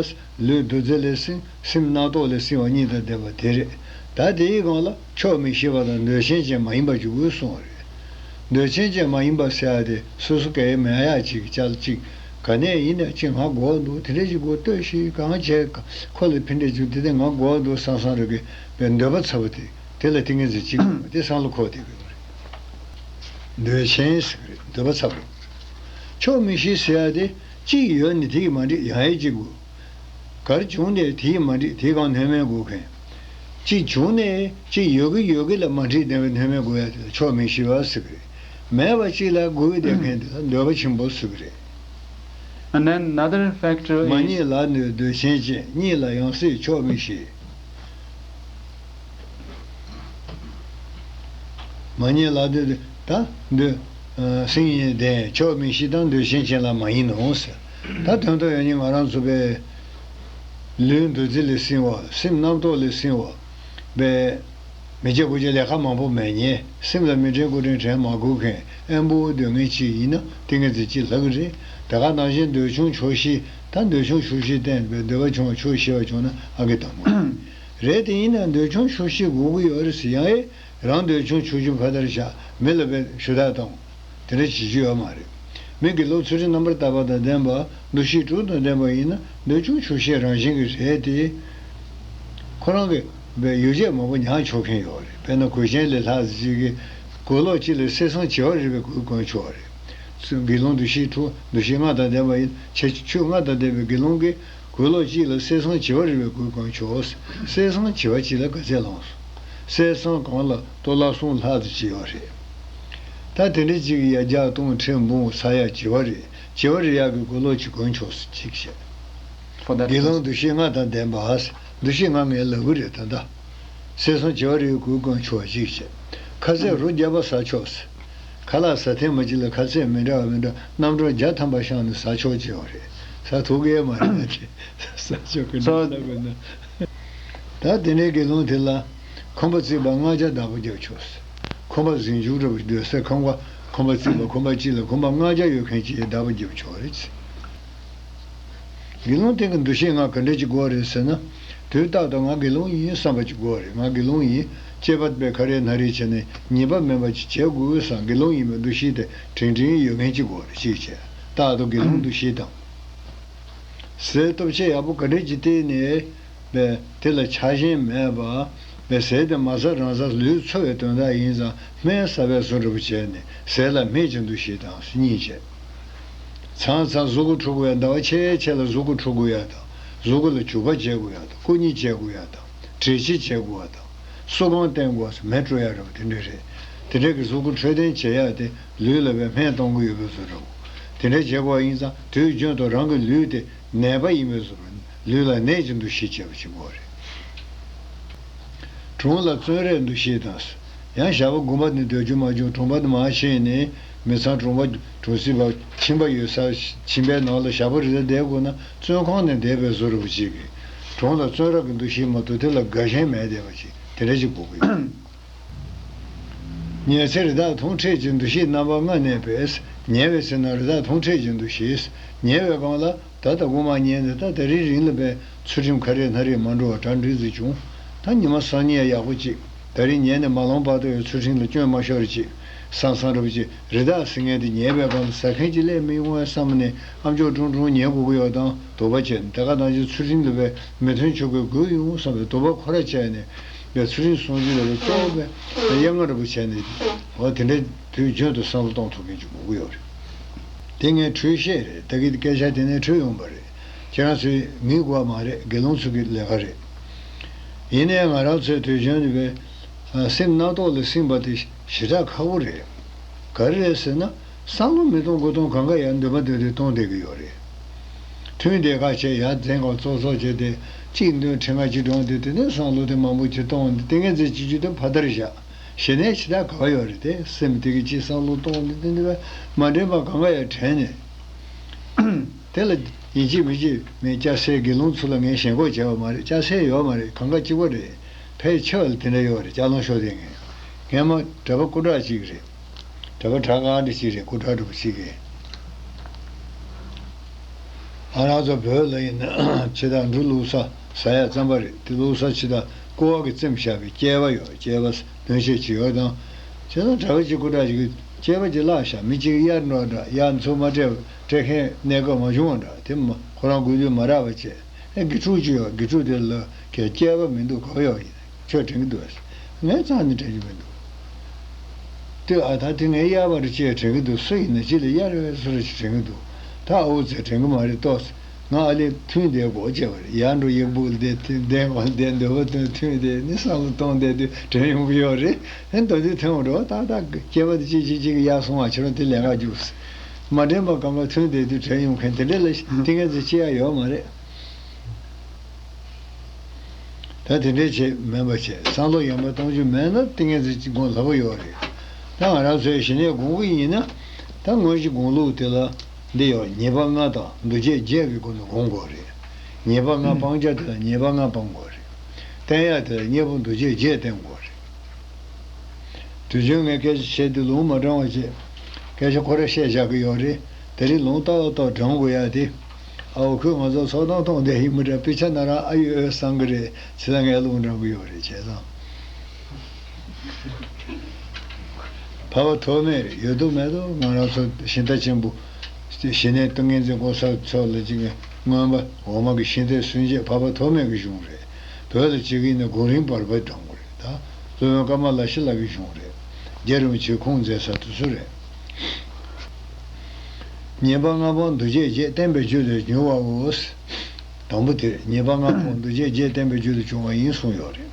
ལུས་འདོད་རྩེ་ལས་སིམ། སེམས་རྣམ་རྟོག་ལས་སིམ་པ་གཉིས་དང་ལྡན་པ་དེ་རེད། ད་དེའི་སྒང་ལ་ཆོག་མི་ཤེས་པ་དང་འདོད་ཆེན་ཅན་མ་ཡིན་པ་འཇུག་དགོས་གསུངས་པ་རེད། འདོད་ཆེན་ཅན་མ་ཡིན་པ་ཟེར་ཡག་དེ་སོ་སོ་གའི་མེད་ཡག་ཅིག་ཅལ་ཅིག་ག་ནས་ཡིན་ན་ཅིག་ང་དགོས་འདུག་དེ་འདྲ་ཞིག་དགོས། ལྟོས་ཤིག་གང་བྱས་ཁོ་ལ་ཕན་འབྲས་བྱུང་། དེ་དེ་ང་དགོས་འདུག་བསམ་བསམ་རེ་གི་པའི་འདོད་པ་ཚ་པོ་དེ། དེ་ལ་ཏིང་ངེ་འཛིན་གཅིག་དེ་བསམ་བློ་འཁོར་བསྡད་དགོས་རེད། འདོད་ཆེན་ཟེར་གི་རེད། འདོད་པ་ཚ་པོ། ཆོག་མི་ཤེས་ཟེར་ཡག་དེ་གཅིག་ཡོད་ནི་དེ་ཡིས་མ་འགྲིག་ཡང་ཡང་གཅིག་དགོས། གར་བྱུང་ནས་དེ་ཡིས་མ་འགྲིག་དེ་གང་སྣོན་མེད་དགོས་མཁན། གཅིག་བྱུང་ནས་གཅིག་ཡོད་གི་ཡོད་གི་ལ་མ་འགྲིག་བསྡད་པའི་སྣོན་མེད་དགོས་ཡག་དེ་ལ་ཆོག་མི་ཤེས་པ་ཟེར་གི་རེད། མེད་པ་གཅིག་ལ་དགོས་བསྡད་མཁན་དེ་ལ་འདོད་པ་ཆེན་པོ་ཟེར་གི་རེད། And then another factor is མ་རྙེད་ལ་འདོད་འདོད་ཆེན་ཅན། རྙེད་ལ་ཡང་སྲིད་ཆོག་མི་ཤེས། མ་རྙེད་ལ་འདོད་ད་འདོད། སེམས་ཡིན་ལྡན་ཆོག་མི་ཤེས་དང་འདོད་ཆེན་ཅན་ལ་མ་ཡིན་ནོ་ཟེར། ད་དོན་དུ་ཡང་ནི་ང་རང་ཚོ་པའི་ལུས་འདོད་རྩེ་ལས་སིམ་པ། སེམས་རྣམ་རྟོག་ལས་སིམ་པ། པའི་ མི་བྱེད་དགུ་བྱེད་ལས་ཀ་མང་པོ་མེད་མཁན། སེམས་ལ་མི་དྲན་དགུ་དྲན་དྲན་མ་དགོས་མཁན། ཨེ་འབོ་སྡོད་མཁན་ཅིག་ཡིན་ན་ཏིང་ངེ་འཛིན་གཅིག་ལྷག་གི་རེད། དེ་ག་ནང་བཞིན་འདོད་ཆུང་ཆོག་ཤེས། ད་འདོད་ཆུང་ཆོག་ཤེས་བསྟེན་པའི་འདོད་པ་ཆུང་བ་ཆོག་ཤེས་པ་བྱུང་ན་ཨ་གི་དང་པོ་རེད། དེ་ཡིན་ན་འདོད་ཆུང་ཆོག་ཤེས་དགོས་ཀྱི་ཡོད་རེད་ཟེར་ཡང་ཨེ། རང་འདོད་ཆུང་ཆོག་ཤེས་ཕར་དར་བཞག་མི་ལ་བས་ཞུ་དག་གཏོང་། དེ་འདྲ་བྱེད་རྒྱུ་ཡོད་མ་རེད། མི་དགེ་སློང་ཚུལ་ཁྲིམས་རྣམ་པར་དག་པ་དང་ལྡན་པ། འདུ་ཤེས་དྲུག་དང་ལྡན་པ་ཡིན་ན་འདོད་ཆུང་ཆོག་ཤེས་རང་བཞིན་གྱིས་རེད་དེ། ཁོ་རང་གི་བས་ཡོ་བྱད་མང་པོ་ཉར་ཆོག་མཁན་ཡོད་རེད། དཔེར་ན་གོས་ཆེན་ལས་ལྷག་ཅིག་གིས་གོས་ལོག་གཅིག་ལ་གསེར་སྲང་བྱེ་བ་རི་བའི་གོས་གོན་ཆོག་རེད། དགེ་སློང་འདུ་ཤེས་དྲུག་འདུ་ཤེས་ལྔ་དང་ལྡན་པ་ཡིན་ཆེ་ཆོས་ལྔ་དང་ལྡན་པའི་དགེ་སློང་གིས། གོས་ལོག་གཅིག་ལ་གསེར་སྲང་བྱེ་བ་རི་བའི་གོས་གོན་ཆོག་གསེར་སྲང་བྱེ་བ་གཅིག་ལ་ག་ཚད་ལོངས་སོང་། གསེར་སྲང་གང་ལ་སྟོང་ལྷག་གསུམ་ལྷག་ཏུ་ཅིག་ཡོད་རེད། ད་དེ་འདྲ་གཅིག་གི་ཡ་རྒྱག་གཏོང་ཁྲིམས་འབུང་ས་ཡ་བྱེ་བ་རི་བྱེ་བ་རི་ཡག་གི་གོས་ལོག་ཅིག་གོན་ཆོག་གཅིག་བྱས། དགེ་སློང་འདུ་ཤེས་ལྔ་དང་ལྡན་པ། འདུ་ཤེས་ལྔ་ངས་ལབ་གི་རེད་ད་ལྟ། གསེར་སྲང་བྱེ་བ་རི་བའི་གོས་གོན་ཆོག་གཅིག་བྱས། ཁ་ཟས་རོ་བརྒྱ་པ་ཟ་ཆོག་ཁ་ལག་ཟ་ཐེངས་མ་གཅིག་ལ་ཁ་ཟས་མི་འདྲ་བ་མི་འདྲ་རྣམ་གྲངས་བརྒྱ་ཐམ་པ་བཤམས་ནས་ཟ་ཆོག་ཅེས་པ་རེད། ཟ་ཐུབ་ཀྱི་མ་རེད་དེ། ཟ་ཆོག་གི་འདྲ་ཟ་དགོས་ན། ད་དེ་ནས་དགེ་སློང་དེ་ལ་ཁང་པ་བརྩིགས་པ་ལྔ་བརྒྱ་བདག་པོ་རྒྱབ་ཆོག་ཁང་པ་ཟིང་ཆུང་འདྲ་བོ་སྡོད་སའི་ཁང་པ་ཁང་པ་བརྩིགས་པ་ཁང་པ་གཅིག་ལ་ཁང་པ་ལྔ་བརྒྱ་ཡོད་མཁན་ཅིག་བདག་པོ་རྒྱབ་ཆོག་རེད། དགེ་སློང་དེ་གི་འདུ་ཤེས་ལྔ་ག་འདྲ་ཅིག་དགོས་རེད་ཟེར་ན། དུས་རྟག་ཏུ་ང་དགེ་སློང་ཡིན་བསམ་པ་ཅིག་དགོས་རེད། ང་དགེ་སློང་ཡིན་སྐྱེས་པ་པའི་ཁ་རེ་ན་རེ་བྱས་ནས་ཉེས་པ་མེད་པ་ཅིག་བྱེད་དགོས་བསམ་དགེ་སློང་ཡིན་པའི་འདུ་ཤེས་དེ་དྲན་དྲན་ཡོད་མཁན་ཅིག་དགོས་རེད་ཅིག་བྱས་རྟག་ཏུ་དགེ་སློང་འདུ་ཤེས་དང་། ཟས་སྟོབས་ཆེ་ཡག་པོ་ག་འདྲ་ཅིག་བསྟེན་ནས། པས་དེ་ལ་ཆགས་ཞེན་མེད་པ། པས་ཟས་དེ་མ་ཟ་རང་ཟ་ལུས་འཚོ་བའི་དོན་དག་ཡིན་ཙང་སྨན་ཟ་བའི་བཟོ་འདྲ་པོ་བྱས་ནས་ཟས་ལ་སྨད་ཀྱི་འདུ་ཤེས་དང་གཉིས་བྱས། མཚམས་མཚམས་གཟུགས་པོ་འཁྲུ་དགོས་ཡ་ཟླ་བ་ཕྱེད་ཕྱེད་ལ་གཟུགས་པོ་འཁྲུ་དགོས་ཡ་དང་གཟུགས་པོ་ལ་བྱུག་པ་བྱེད་དགོས་ཡ་དང་སྐུ་མཉེ་བྱེད་དགོས་ཡ་དང་དྲིལ་ཕྱིས་བྱེད་དགོས་ཡ་དང་སོ་སྒོང་བསྟེན་དགོས་སུ་མེ་སྤྲོ་ཡ་འདྲ་པོ་དེ་འདྲ་རེད། དེ་འདྲ་གི་གཟུགས་པོ་འཕྲོད་བསྟེན་བྱེད་ཡ་དེ་ལུས་ལ་བའི་སྨན་གཏོང་གི་ཡོད་པའི་བཟོ་འདྲ་པོ། དེ་འདྲ་བྱེད་དགོས་ཡིན་ཙང་དུས་རྒྱུན་དུ་རང་གི་ལུས་དེ་ནད་པ་ཡིན་པའི་བཟོ་འདྲ་ལུས་ལ་ནད་ཀྱི་འདུ་ཤེས་བྱེད་པ་ཞིག་དགོས་རེད། གྲོང་ལ་བཙོན་རའི་འདུ་ཤེས་དང་། ཡང་ཞག་པོ་དགོན་པ་ནས་སྡོད་རྒྱུ་མ་བྱུང་གྲོང་པ་དུ་མར་ཕྱིན་ནས་མི་ཚང་གྲོང་པ་གྲོང་གསེབ་པ་ཁྱིམ་པ་ཡོད་ས་ཁྱིམ་པའི་ནང་ལ་ཞག་པོ་རེ་རེ་བསྡད་དགོས་ན་བཙོན་ཁང་ནས་བསྡད་པའི་བཟོ་འདྲ་པོ་ཅིག་གིས་གྲོང་ལ་བཙོན་ར་གི་འདུ་ཤེས་མ་གཏོགས་དེ་ལ་དགའ་ཞེན་མེད་བསྡད་པ་ཅིག་དེ་འདྲ་ཞིག་དགོས་ཀྱི་ཡོད། ཉལ་ཚེ་རི་དྭགས་ཐུང་འཕྲད་ཀྱི་འདུ་ཤེས་རྣམ་པ་ལྔ་གནས་པས། ཉལ་བའི་ཚེ་ན་རི་དྭགས་ཐུང་འཕྲད་ཀྱི་འདུ་ཤེས། ཉལ་བའི་སྒང་ལ་ད་ལྟ་དགོང་མོ་ཉལ་ནས་ད་དེ་རིང་རིང་ལ་བས་ཚུལ་ཁྲིམས་ཁ་རེ་ན་རེ་མ་འགྲོ་བ་གྲ་འགྲིག་ཟིག་བྱུང་། ད་ཉི་མ་སང་ཉིན་ཡག་པོ་ཅིག་ད་རིང་ཉལ་ནས་མ་ལོང་བར་དུ་ཡང་ཚུལ་ཁྲིམས་ལ་སྐྱོན་མ་ཤོར་ཅིག་བསམ་བསམ་འདྲ་པོ་ཅིག་རི་དྭགས་ཟེར་མཁན་དེ་ཉལ་བའི་སྒང་ལ་ཟ་མཁན་ཅིག་སླེབས་མི་ཡོང་བས་བསམ་ནས་ཨམ་ཅོག་ཀྲུང་ཀྲུང་ཉལ་དགོས་ཀྱི་ཡོད་དང་དོགས་པ་བྱས་ནས་དེ་ག་ནང་བཞིན་ཚུལ་ཁྲིམས་ལ་བས་མི་མཐུན་ཕྱོགས་ཀྱི་དགོས་ཡོང་བསམ་པའི་དོགས་པ་ཁོ་ར་བྱས་ནས། ཡང་ཚུལ་ཁྲིམས་སྲུང་རྒྱུ་ལ་གཙོ་བོ་དཔེ་གཡང་ང་འདྲ་པོ་བྱས་ནས་འོ་དེ་འདྲའི་དུས་རྒྱུན་དུ་བསམ་བློ་གཏོང་ཐུབ་མཁན་ཅིག་དགོས་ཀྱི་ཡོད་རེད། དེ་ངས་འཕྲོས་བཤད་རེད་ད་གི་སྐད་ཆ་དེ་ནས་འཕྲོས་ཡོང་པ་རེད། ཁྱེད་རང་ཚོས་ངེས་དགོས་པ་མ་རེད་དགེ་སློང་ཚོ་གི་ལས་ཀ་རེད། ཡིན་ནའི་ང་རང་ཚོའི་དུས་རྒྱུན་དུ་བས་སེམས་རྣག་ཐོག་ལ་སིམ་པ་དེ་ཞེ་དྲག་ཁག་པོ་རེད། ག་རེ་རེད་ཟེར་ན། བསམ་བློ་མི་གཏོང་དགོས་གཏོང་གང་ག་ཡང་འདོད་པ་འདོད་དུས་གཏོང་བསྡད་ཀྱི་ཡོད་རེད། ཐུན་དེ་ཁ་ཆེ་ཡར་འཛིན་གང་ཙོག་ཙོག་བྱས་ཏེ་གཅིག་འདོན་ཁྲི་ལྔ་གཅིག་སྒྲོན་ཏེ་དེ་ནས་བསམ་བློ་དེ་མང་པོ་ཅིག་གཏོང་དེ་ངས་འཛིན་བྱེད་རྒྱུ་དེ་ཕ་མཐར་བཞག་གཞི་ནས་ཇི་ལྟར་ག་བ་ཡོད་རེད་དེ་སེམས་དེ་གི་ཅིག་བསམ་བློ་གཏོང་དེ་དེ་འདི་བས་མ་དྲན་པ་གང་ག་ཡང་དྲན་ནས། དེ་ལ་ཡིན་གཅིག་མིན་གཅིག་མེད་སྐྱ་སེར་དགེ་སློང་ཚོ་ལ་ངས་ཞེན་ཁོག་བྱས་པ་མ་རེད་སྐྱ་སེར་ཡོད་མ་རེད་གང་ག་གཅིག་པ་རེད། ཕལ་ཆེ་བ་ལ་དེ་འདྲ་ཡོད་རེད་སྐྱ་ལོང་ཤོར་དེ་ངས་ངས་མ་གྲྭ་པ་སྐུ་དྲག་ཅིག་རེད། གྲྭ་པ་དྲག་ག་འདྲ་ཞིག་རེད་སྐུ་དྲག་འདྲ་པོ་ཞིག་གིས། ང་རང་ཚོ་བོད་ལ་ཡིན་ན་ཕྱི་དང་འབྲུ་བླུགས་ས་ཟ་ཡ་རྩམ་པ་རེད་དེ་བླུགས་ས་ཕྱི་དང་ཀོ་བ་གི་བཙེམས་བཞག་པའི་སྐྱེས་པ་ཡོད་སྐྱེས་པ་སྣོན་ཆས་ཅིག་ཡོད་དང་། ཕྱི་དང་གྲྭ་པ་ཅིག་སྐུ་དྲག་ཅིག་གིས་སྐྱེས་པ་ཅིག་བརླག་བཞག་མི་གཅིག་གིས་གཡར་འགྲོ་འདྲ་གཡར་ཚུར་མ་སྤྲད་སྤྲད་མཁན་གནས་སྐབས་མ་བྱུང་བ་འདྲ་དེ་མ་ཁོ་རང་དགོས་དུས་མ་རག་པ་བྱས་ཨེ་དགེ་ཕྲུག་ཅིག་ཡོད་དགེ་ཕྲུག་དེ་ལ་གས་སྐྱེས་པ་མི་འདུག་ག་བ་ཡོད་ཡིན། ཁྱོད་དྲན་གྱི་འདུག་ཨ། ངས་རྩ་ནས་དྲན་གྱི་མི་འདུག་ལྟོས་ཨ། ད་དེ་ངས་གཡར་བ་རེད་ཅེས་དྲན་གྱི་འདུག་སུ་ཡིན་ན་ཅི་ལ་གཡར་བས་སུ་རེད་ཅེས་དྲན་གྱི་འདུག་ད་ཨོ་ཙེ་དྲན་གྱི་མ་རེད་ལྟོས། ང་ཨ་ལས་ཐུན་དེ་སྒོ་བཅད་པ་རེད་ཡར་འགྲོ་ཡག་པོ་བསྡད་དེ་བསྡད་པ་བསྡད་འདོད་པ་དོན་ཐུན་དེ་ནི་བསམ་བློ་གཏོང་བསྡད་དུས་དྲན་ཡོང་གི་ཡོད་རེད། ཧེ་ད་དུས་ཐུན་འགྲོ་ཏག་ཏག་སྐྱེས་པ་དེ་ཅི་ཅི་ཅི་གི་གཡར་སོང་བ་ཁྱེད་རང་དེ་ལས་ཀ་རྒྱུགས། མ་དྲན་པ་གང་ག་ཐུན་བསྡད་དུས་དྲན་ཡོང་མཁན་དེ་འདྲ་ལ་ཏིང་ངེ་འཛིན་སྐྱེ་ཡ་ཡོད་མ་རེད། ད་དེ་འདྲའི་ཆེད་མིན་པ་བྱས་བསམ་བློ་ཡང་མ་གཏོང་རྒྱུ་མེད་ན་ཏིང་ངེ་འཛིན་གྱི་སྒོམ་སླ་པོ་ཡོད་རེད། ད་ང་རང་ཚོའི་ཞི་གནས་སྒོམ་གྱི་ཡིན་ན་ད་སྔོན་གྱི་སྒོམ་ལུགས་དེ་ལ་འདི་ཡོད་ཉེས་པ་ལྔ་དང་འདུ་བྱེད་བརྒྱད་ཀྱི་སྒོ་ནས་སྒོམ་དགོས་རེད། ཉེས་པ་ལྔ་སྤང་བྱ་དེ་ལ་ཉེས་པ་ལྔ་སྤང་དགོས་རེད། བསྟེན་ཡ་དེ་ལ་གཉེན་པོ་འདུ་བྱེད་བརྒྱད་བསྟེན་དགོས་རེད། དུས་རྒྱུན་ངས་སྐད་ཆ་བཤད་དུས་ལུང་མ་དྲངས་པ་བྱས། སྐད་ཆ་ཁོ་ར་བཤད་བཞག་གི་ཡོད་རེད། དེ་རིང་ལུང་ཏག་ཏག་དྲངས་དགོས་ཡ་དེ། ཨ་འོ་ཁོས་ང་ཚོ་ཚོགས་གཏམ་གཏོང་བསྡད་ཡིན་མི་འདྲ། དཔེ་ཆ་ན་རང་ཨ་ཡོད་ཨོ་བསམ་གི་རེད། བྱས་ཙང་ངས་ལུང་དྲངས་གི་ཡོད་རེད། བྱས་ཙང་འཕགས་པ་ཐོགས་མེད་རེད། ཡོད་དོ་མེད་དོ་ང་རང་ཚོ་ཤིང་རྟ་ཆེན་པོ། ཞི་གནས་ཏིང་ངེ་འཛིན་གོང་ས་མཆོག་ལ་གཅིག་མངོན་པ་འོག་མ་གི་ཤིང་རྟའི་སྲུང་བྱེད་འཕགས་པ་ཐོགས་མེད་ཀྱི་གཞུང་རེད། བོད་ལ་གཅིག་ཡིན་ན་གོ་རིམ་བར་པ་དྲངས་དགོས་རེད། ད་སློབ་དཔོན་ཀ་མ་ལ་ཤཱི་ལ་གི་གཞུང་རེད། རྗེ་རིན་པོ་ཆེས་ཁུངས་མཛད་ས་དེ་ཚོ་རེད། ཉེས་པ་ལྔ་པོ་འདུ་བྱེད་བརྒྱད། བསྟན་པའི་རྒྱུ་ལས་ཉེ་བའོ། དང་པོ་དེ་རེད། ཉེས་པ་ལྔ་པོ་འདུ་བྱེད་བརྒྱད། བསྟན་པའི་རྒྱུ་ལས་བྱུང་བ་ཡིན་གསུངས་ཡོད་རེད།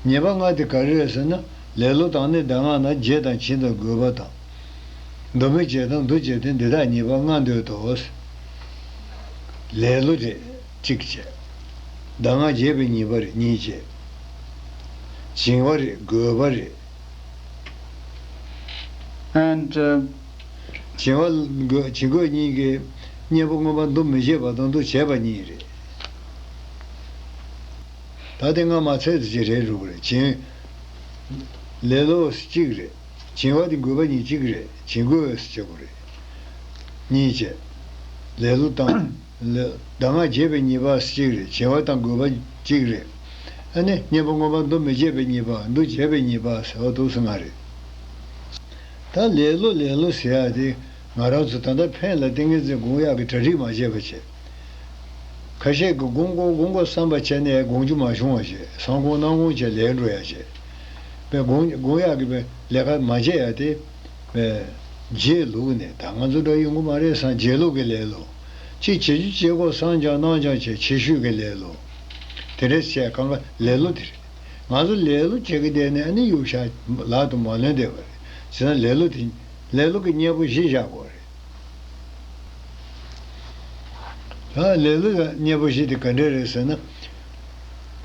ཉེས་པ་ལྔ་དེ་ག་རེ་རེད་ཟེར་ན། ལེ་ལོ་དང་ནི་གདམས་ངག་རྣམས། བརྗེད་དང་བྱིང་དང་རྒོད་པ་དང་། འདོད་མི་བྱེད་དང་འདུ་བྱེད་དེ། འདི་དག་ཉེས་པ་ལྔ་འདོད་དོ། ལེ་ལོ་རེད་གཅིག་བྱས། གདམས་ངག་བརྗེད་པའི་ཉེས་པ་རེད་གཉིས་བྱས། བྱིང་བ་རེད་རྒོད་པ་རེད། And uh, བྱིང་བ་རྒོད་བྱིང་རྒོད་གཉིས་ཀྱི་གཉེན་པོ་མངོན་པར་འདུ་མི་བྱེད་པ་དང་འདུ་བྱེད་པ་གཉིས་རེད། ད་དེ་སྔ་མ་ཚད་དུ་ཅི་རེད་རུག་རེད་བྱིང་། ལེ་ལོ་གཅིག་རེད། བྱིང་བ་དེ་རྒོད་པ་གཉིས་གཅིག་རེད། བྱིང་རྒོད་ཟེར་གྱི་རེད། གཉིས་བྱས། ལེ་ལོ་དང་། ལེ། གདམས་ངག་བརྗེད་པའི་ཉེས་པ་གཅིག་རེད། བྱིང་བ་དང་རྒོད་པ་གཅིག་རེད། ཨ་ནི་གཉེན་པོ་མངོན་པར་འདུ་མི་བྱེད་པའི་ཉེས་པ། འདུ་བྱེད་པའི་ཉེས་པ་ཟེར་བ་དུ་སུ་ང་རེད། ད་ལེ་ལོ་ལེ་ལོ་ཟེར་ཡ་དེ་ང་རང་ཚོ་ད་ལྟ་ཕན་ལ་ཏིང་ངེ་འཛིན་སྒོམ་ཡག་གི་གྲ་སྒྲིག་མ་བྱས་པ་བྱས། ཁ་ཤས་ཀྱིས་སྒོམ་དགོས་སྒོམ་དགོས་བསམ་པ་བྱས་ནས་སྒོམ་རྒྱུ་མ་བྱུང་བ་བྱས། སང་དགོང་གནངས་དགོང་བྱས་ལས་འགྲོ་ཡ་བྱས། པས་སྒོམ་སྒོམ་ཡག་གི་པས་ལས་ཀ་མ་བྱས་ཡ་དེ། པས་བརྗེད་ལུགས་ནས་ད་ང་ཚོ་འདྲ་ཡོང་གི་མ་རེད་བསམ་བརྗེད་ལུགས་ཀྱི་ལེ་ལོ། ཅིག་བྱེད་རྒྱུ་བྱེད་དགོས་བསམ་ཀྱང་གནང་ཀྱང་བྱས་ཆེ་ཤོས་ཀྱི་ལེ་ལོ། དེ་འདྲ་བྱས་གང་ག་ལེ་ལོ་དེ་རེད། ང་ཚོ་ལེ་ལོ་བྱེད་ཀྱི་བསྡད་ནས་ཨ་ནི་གཡུག་བཞག་ལག་ཏུ་མ་ལོན་བསྡད་པ་རེད། བྱས་ན་ལེ་ལོ་དེ་ལེ་ལོ་གི་གཉེན་པོ་བཞི་བཞག་དགོས་རེད། ད་ལེ་ལོ་ཡང་གཉེན་པོ་བཞི་དེ་ག་འདྲ་རེད་ཟེར་ན།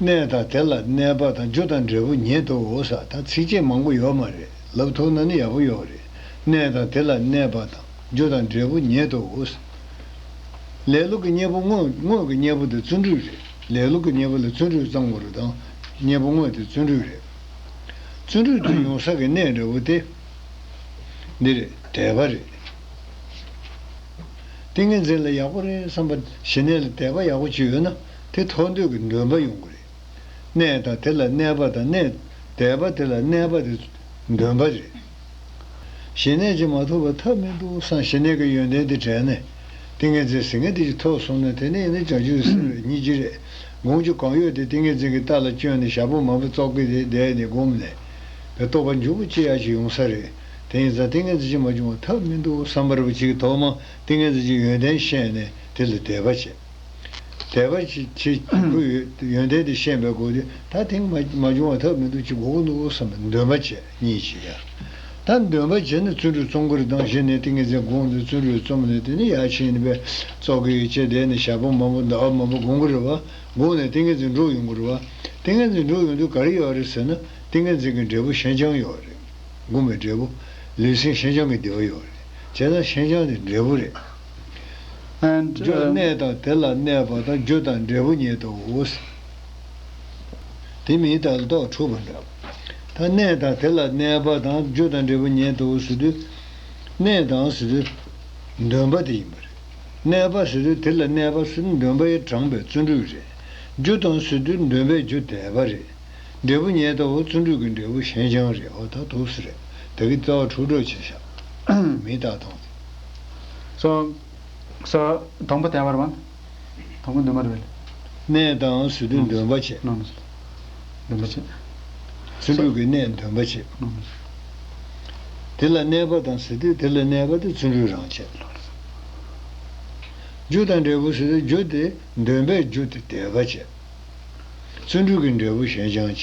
གནས་དང་དེ་ལ་གནས་པ་དང་། རྒྱུ་དང་འབྲས་བུ་ཉིད་དོ་ཟེར། ད་ཚིགས་བཅད་མང་པོ་ཡོད་མ་རེད། ལབ་ཐུབ་ན་ནི་ཡག་པོ་ཡོད་རེད། གནས་དང་དེ་ལ་གནས་པ་དང་། རྒྱུ་དང་འབྲས་བུ་ཉིད་དོ་ཟེར། ལེ་ལོ་གི་གཉེན་པོ་དངོས་དངོས་ཀྱི་གཉེན་པོ་དེ་བརྩོན་འགྲུས་རེད། ལེ་ལོ་གི་གཉེན་པོ་ལ་བརྩོན་འགྲུས་བརྩམ་དགོས་རེད་དང་། གཉེན་པོ་དངོས་དེ་བརྩོན་འགྲུས་རེད། བརྩོན་འགྲུས་དེ་ཡོང་ས་གི་གནས་འབྲས་བུ་དེ། འདི་རེད། དད་པ་རེད། ཏིང་ངེ་འཛིན་ལ་ཡག་པོ་རེད་བསམ་པ་ཞི་གནས་ལ་དད་པ་ཡག་པོ་ཅིག་ཡོད་ན་དེ་ཐོབ་འདོད་ཀྱི་འདུན་པ་ཡོང་གི་རེད། གནས་དང་དེ་ལ་གནས་པ་དང་གནས། དད་པ་དེ་ལ་གནས་པ་དེ་འདུན་པ་རེད། ཞི་གནས་ཀྱིས་མ་ཐུབ་པ་ཐབས་མི་འདུག་བསམ་ཞི་གནས་ཀྱི་ཡོན་ཏན་དེ་དྲན་ནས། ཏིང་ངེ་འཛིན་ཟེར་མཁན་དེ་ཅིག་ཐོབ་སོང་ན་དེ་ནས་ཡིན་ན་བྱང་ཆུབ་སེམས་རེད་སྙིང་རྗེ་རེད། སྒོམ་རྒྱུ་གང་ཡོད་དེ་ཏིང་ངེ་འཛིན་གྱི་རྟ་ལ་བསྐྱོན་ནས་ཞག་པོ་མང་པོ་ཙོག་གེ་དེ་བསྡད་ནས་སྒོམ་ནས། པའི་རྟོགས་པ་མགྱོགས་པོ་སྐྱེ་ཡག་ཅིག་ཡོང་ས་རེད། དེ་ཡིན་ཙང་ཏིང་ངེ་འཛིན་ཅིག་མ་བྱུང་བ་ཐབས་མི་འདུག་བསམ་པ་རེད་པ་ཅིག་གི་ཐོག་མ་ཏིང་ངེ་འཛིན་གྱི་ཡོན་ཏན་ཤེས་ནས་དེ་ལ་དད་པ་བྱེད། དད་པ་ཅིག་བྱེད་ཁོ་ཡོད་ཡོན་ཏན་དེ་ཤེས་པའི་སྒོ་དེ་ད་ཏིང་མ་མ་བྱུང་བ་ཐབས་མི་འདུག་ཅིག་དགོས་ཀྱི་འདུག་བསམ་པའི་འདུན་པ་བྱེད་གཉིས་བྱེད་ཡ། ད་འདུན་པ་བྱེད་ནས་བརྩོན་འགྲུས་རྩོམ་དགོས་རེད་དང་གཞི་ནས་ཏིང་ངེ་འཛིན་སྒོམ་ནས་བརྩོན་འགྲུས་རྩོམ་ནས་དེ་ནས་ཡར་ཕྱིན་ནས་པའི་ཙོག་གེ་ཡོད་ཅེས་བསྡད་ནས་ཞག་པོ་མང་པོ་ཟླ་བ་མང་པོ་སྒོམ་གྱི་རེད་བ། སྒོམ་ནས་ཏིང་ངེ་འཛིན་འགྲུབ་ཡོང་གི་རེད་བ། ཏིང་ངེ་འཛིན་འགྲུབ་ཡོང་དུས་ག་རེ་ཡོད་རེད་ཟེར་ན་ཏིང་ངེ་འཛིན་གྱི་འབྲས་བུ་ཞན་ཆང་ཡོད་རེད། སྒོམ་པའི་འབྲས་བུ། ལུས་སེམས་ཞན་ཆང་གི་བདེ་བ་ཡོད་རེད། བྱས་ཙང་ཞན་ཆང་དེ་འབྲས་བུ་རེད། And རྒྱུ uh, གནས་དང་དེ་ལ་གནས་པ་དང་། རྒྱུ་དང་འབྲས་བུ་ཉིད་དོ། དེ་མིན་ད་ལྟོགས་འཁྲུགས་པ་འདྲ། ད་གནས་དང་དེ་ལ་གནས་པ་དང་རྒྱུ་དང་འབྲས་བུ་ཉིད་དོ་ཟེར་དུས། གནས་དང་ཟེར་དུས། འདུན་པ་དེ་ཡིན་པ་རེད། གནས་པ་ཟེར་དུས་དེ་ལ་གནས་པ་ཟེར་ན་འདུན་པས་དྲངས་པའི་བརྩོན་འགྲུས་རེད། རྒྱུ་དང་ཟེར་དུས་འདུན་པའི་རྒྱུ་དད་པ་རེད། འབྲས་བུ་ཉིད་དོ་བརྩོན་འགྲུས་ཀྱི་འབྲས་བུ་ཞན་ཆང་རེད། འོ་ད་འདུག་སེ་རེད། དེ་གི་རྩ་བ་འཁྲུག་འགྲོ་བྱེད་ཤག་མི་རྟག་སྟངས་དེ། སོ། སོ། དང་པོ་དད་པ་རེད་བ། དང་པོ་འདུན་པ་རེད་བ། གནས་དང་ཟེར་དུས་འདུན་པ་བྱེད། འདུན་པ་བྱེད། བརྩོན་འགྲུས་ཀྱི་གནས་འདུན་པ་བྱེད། དེ་ལ་གནས་པ་དང་ཟེར་དུས་དེ་ལ་གནས་པ་དེ་བརྩོན་འགྲུས་རང་བྱེད། རྒྱུ་དང་འབྲས་བུ་ཟེར་དུས་རྒྱུ་དེ་འདུན་པའི་རྒྱུ་དེ་དད་པ་བྱེད། བརྩོན་འགྲུས་ཀྱི་འབྲས་བུ་ཞན་ཆང་བྱེད།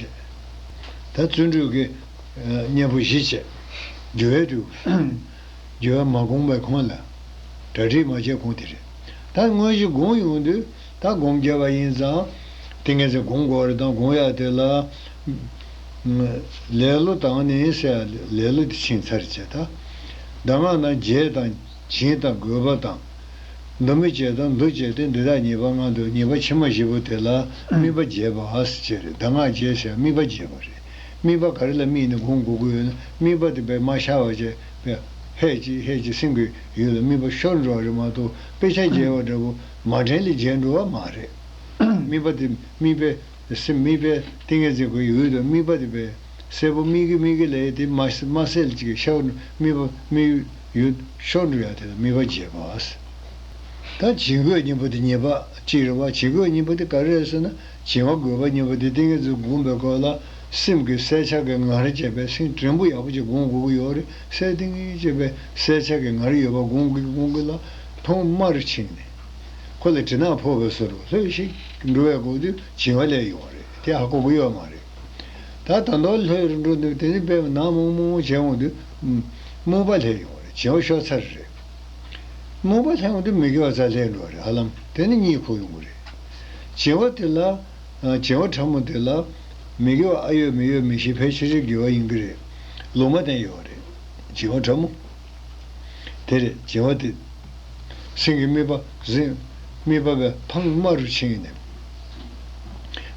ད་བརྩོན་འགྲུས་ཀྱི་གཉེན་པོ་བཞི་བྱེད། རྒྱུ་བའི་དུས། རྒྱུ་བ་མ་བསྒོམས་པའི་གོང་ལ། གྲ་སྒྲིག་མ་བྱས་གོང་དེ་རེད། ད་དངོས་གཞི་སྒོམ་ཡོང་དུས་ད་སྒོམ་རྒྱབ་པ་ཡིན་ཙང་། ཏིང་ངེ་འཛིན་སྒོམ་དགོས་རེད་དང་སྒོམ་ཡག་དེ་ལ། ལེ་ལོ་དང་ནི་ཟེར་ཡ་ལེ་ལོ་དེ་ཕྱིན་ཚར་བྱས་ད། གདམས་ངག་རྣམས་བརྗེད་དང་བྱིང་དང་རྒོད་པ་དང་། འདུ་མི་བྱེད་དང་འདུ་བྱེད་དེ། འདི་དག་ཉེས་པ་ལྔ་འདོད། ཉེས་པ་ཕྱི་མ་བཞི་པོ་དེ་ལ་དམིགས་པ་བརྗེད་པ་ཟེར་གྱི་རེད། གདམས་ངག་བརྗེད་ཟེར་དམིགས་པ་བརྗེད་པ་རེད། དམིགས་པ་ག་རེ་ལ་དམིགས་ནས་སྒོམ་དགོས་ཀྱི་ཡོད་ན། དམིགས་པ་དེ་བས་མ་ཤར་བ་བྱས་པས་ཧད་ཅིག་ཧད་ཅིག་སེམས་ཀྱི་ཡུལ་ལ་དམིགས་པ་ཤོར་འགྲོ་བ་རེད་མ་གཏོགས། དཔེ་ཆ་མཇལ་བ་འདྲ་བོ་མ་དྲན་ལས་མཇལ་འགྲོ་བ་མ་རེད། དམིགས་པ་དེ་དམིགས་པའི་སེམས། དམིགས་པའི་ཏིང་ངེ་འཛིན་གྱི་ཡུལ་དུ་དམིགས་པ་དེ་བས་གསལ་པོ་དམིགས་ཀྱི་དམིགས་ཀྱི་ལས་དེ་མ་མ་གསལ་ཅིག་ཤར་བ། དམིགས་པ་དམིགས་ཡུལ་ཤོར་འགྲོ་ཡ་དེ་ལ་དམིགས་པ་བྱེད་པ། ད་བྱིང་རྒོད་གཉིས་པོ་དེ་ཉེས་པ་གཅིག་རེད་བ། བྱིང་རྒོད་གཉིས་པོ་དེ་ག་རེ་རེད་ཟེར་ན། བྱིང་བ་རྒོད་པ་གཉིས་པོ་དེ་ཏིང་ངེ་འཛིན་སྒོམ་པའི་སྐབས་ལ་སེམས་ཀྱི་གསལ་ཆ་གི་ངར་བྱས་པའི་སེམས་དྲན་པོ་ཡག་པོ་ཅིག་སྒོམ་དགོས་ཀྱི་ཡོད་རེད། གསལ་ཏིང་ངེ་བྱས་པའི་གསལ་ཆ་གི་ངར་ཡོད་པ་སྒོམ་གྱི་སྒོམ་གྱི་ལ་ཕུང་དམར་རུ་ཕྱིན་ནས། ཁོ་ལ་དྲི་ནག་ཕོག་པའི་བཟོ་རུ་ལྷོད་ཤིག་འགྲོ་བའི་སྒོ་དུས་བྱིང་བ་སླེབས་ཡོང་བ་རེད། དེ་ཧ་གོ་གི་ཡོད་མ་རེད། ད་ད་དུང་ལྷོད་རུ་འགྲོ་དུས་དེ་ནི་དཔེ་ནག་མོག་མོག་བྱས་འོང་དུས་སྨུག་པ་སླེབས་ཡོང་བ་རེད། བྱིང་བ་ཤོར་ཚར་རེད། སྨུག་པ་སླེབས་འོང་དུས་མི་དགེ་བ་རྩ་སླེབས་འགྲོ་བ་རེད། ཧ་ལམ་དེ་ནི་གཉིད་ཁུག་ཡོང་གི་རེད། བྱིང་བ་དེ་ལ་བྱིང་བ་ཕྲ་མོ་དེ་ལ་མི་དགེ་བ་ཨ་ཡོད་མི་ཡོད་མི་ཤེས། ཕལ་ཆེར་དགེ་བ་ཡིན་གྱི་རེད། ལུང་མ་བསྟན་ཡོད་རེད། བྱིང་བ་ཕྲ་མོ། དེ་རེད། བྱིང་བ་དེ། སེམས་ཀྱི་དམིགས་པ་ཟིན། དམིགས་པ་བས་ཕུང་དམར་རུ་ཕྱིན་ནས།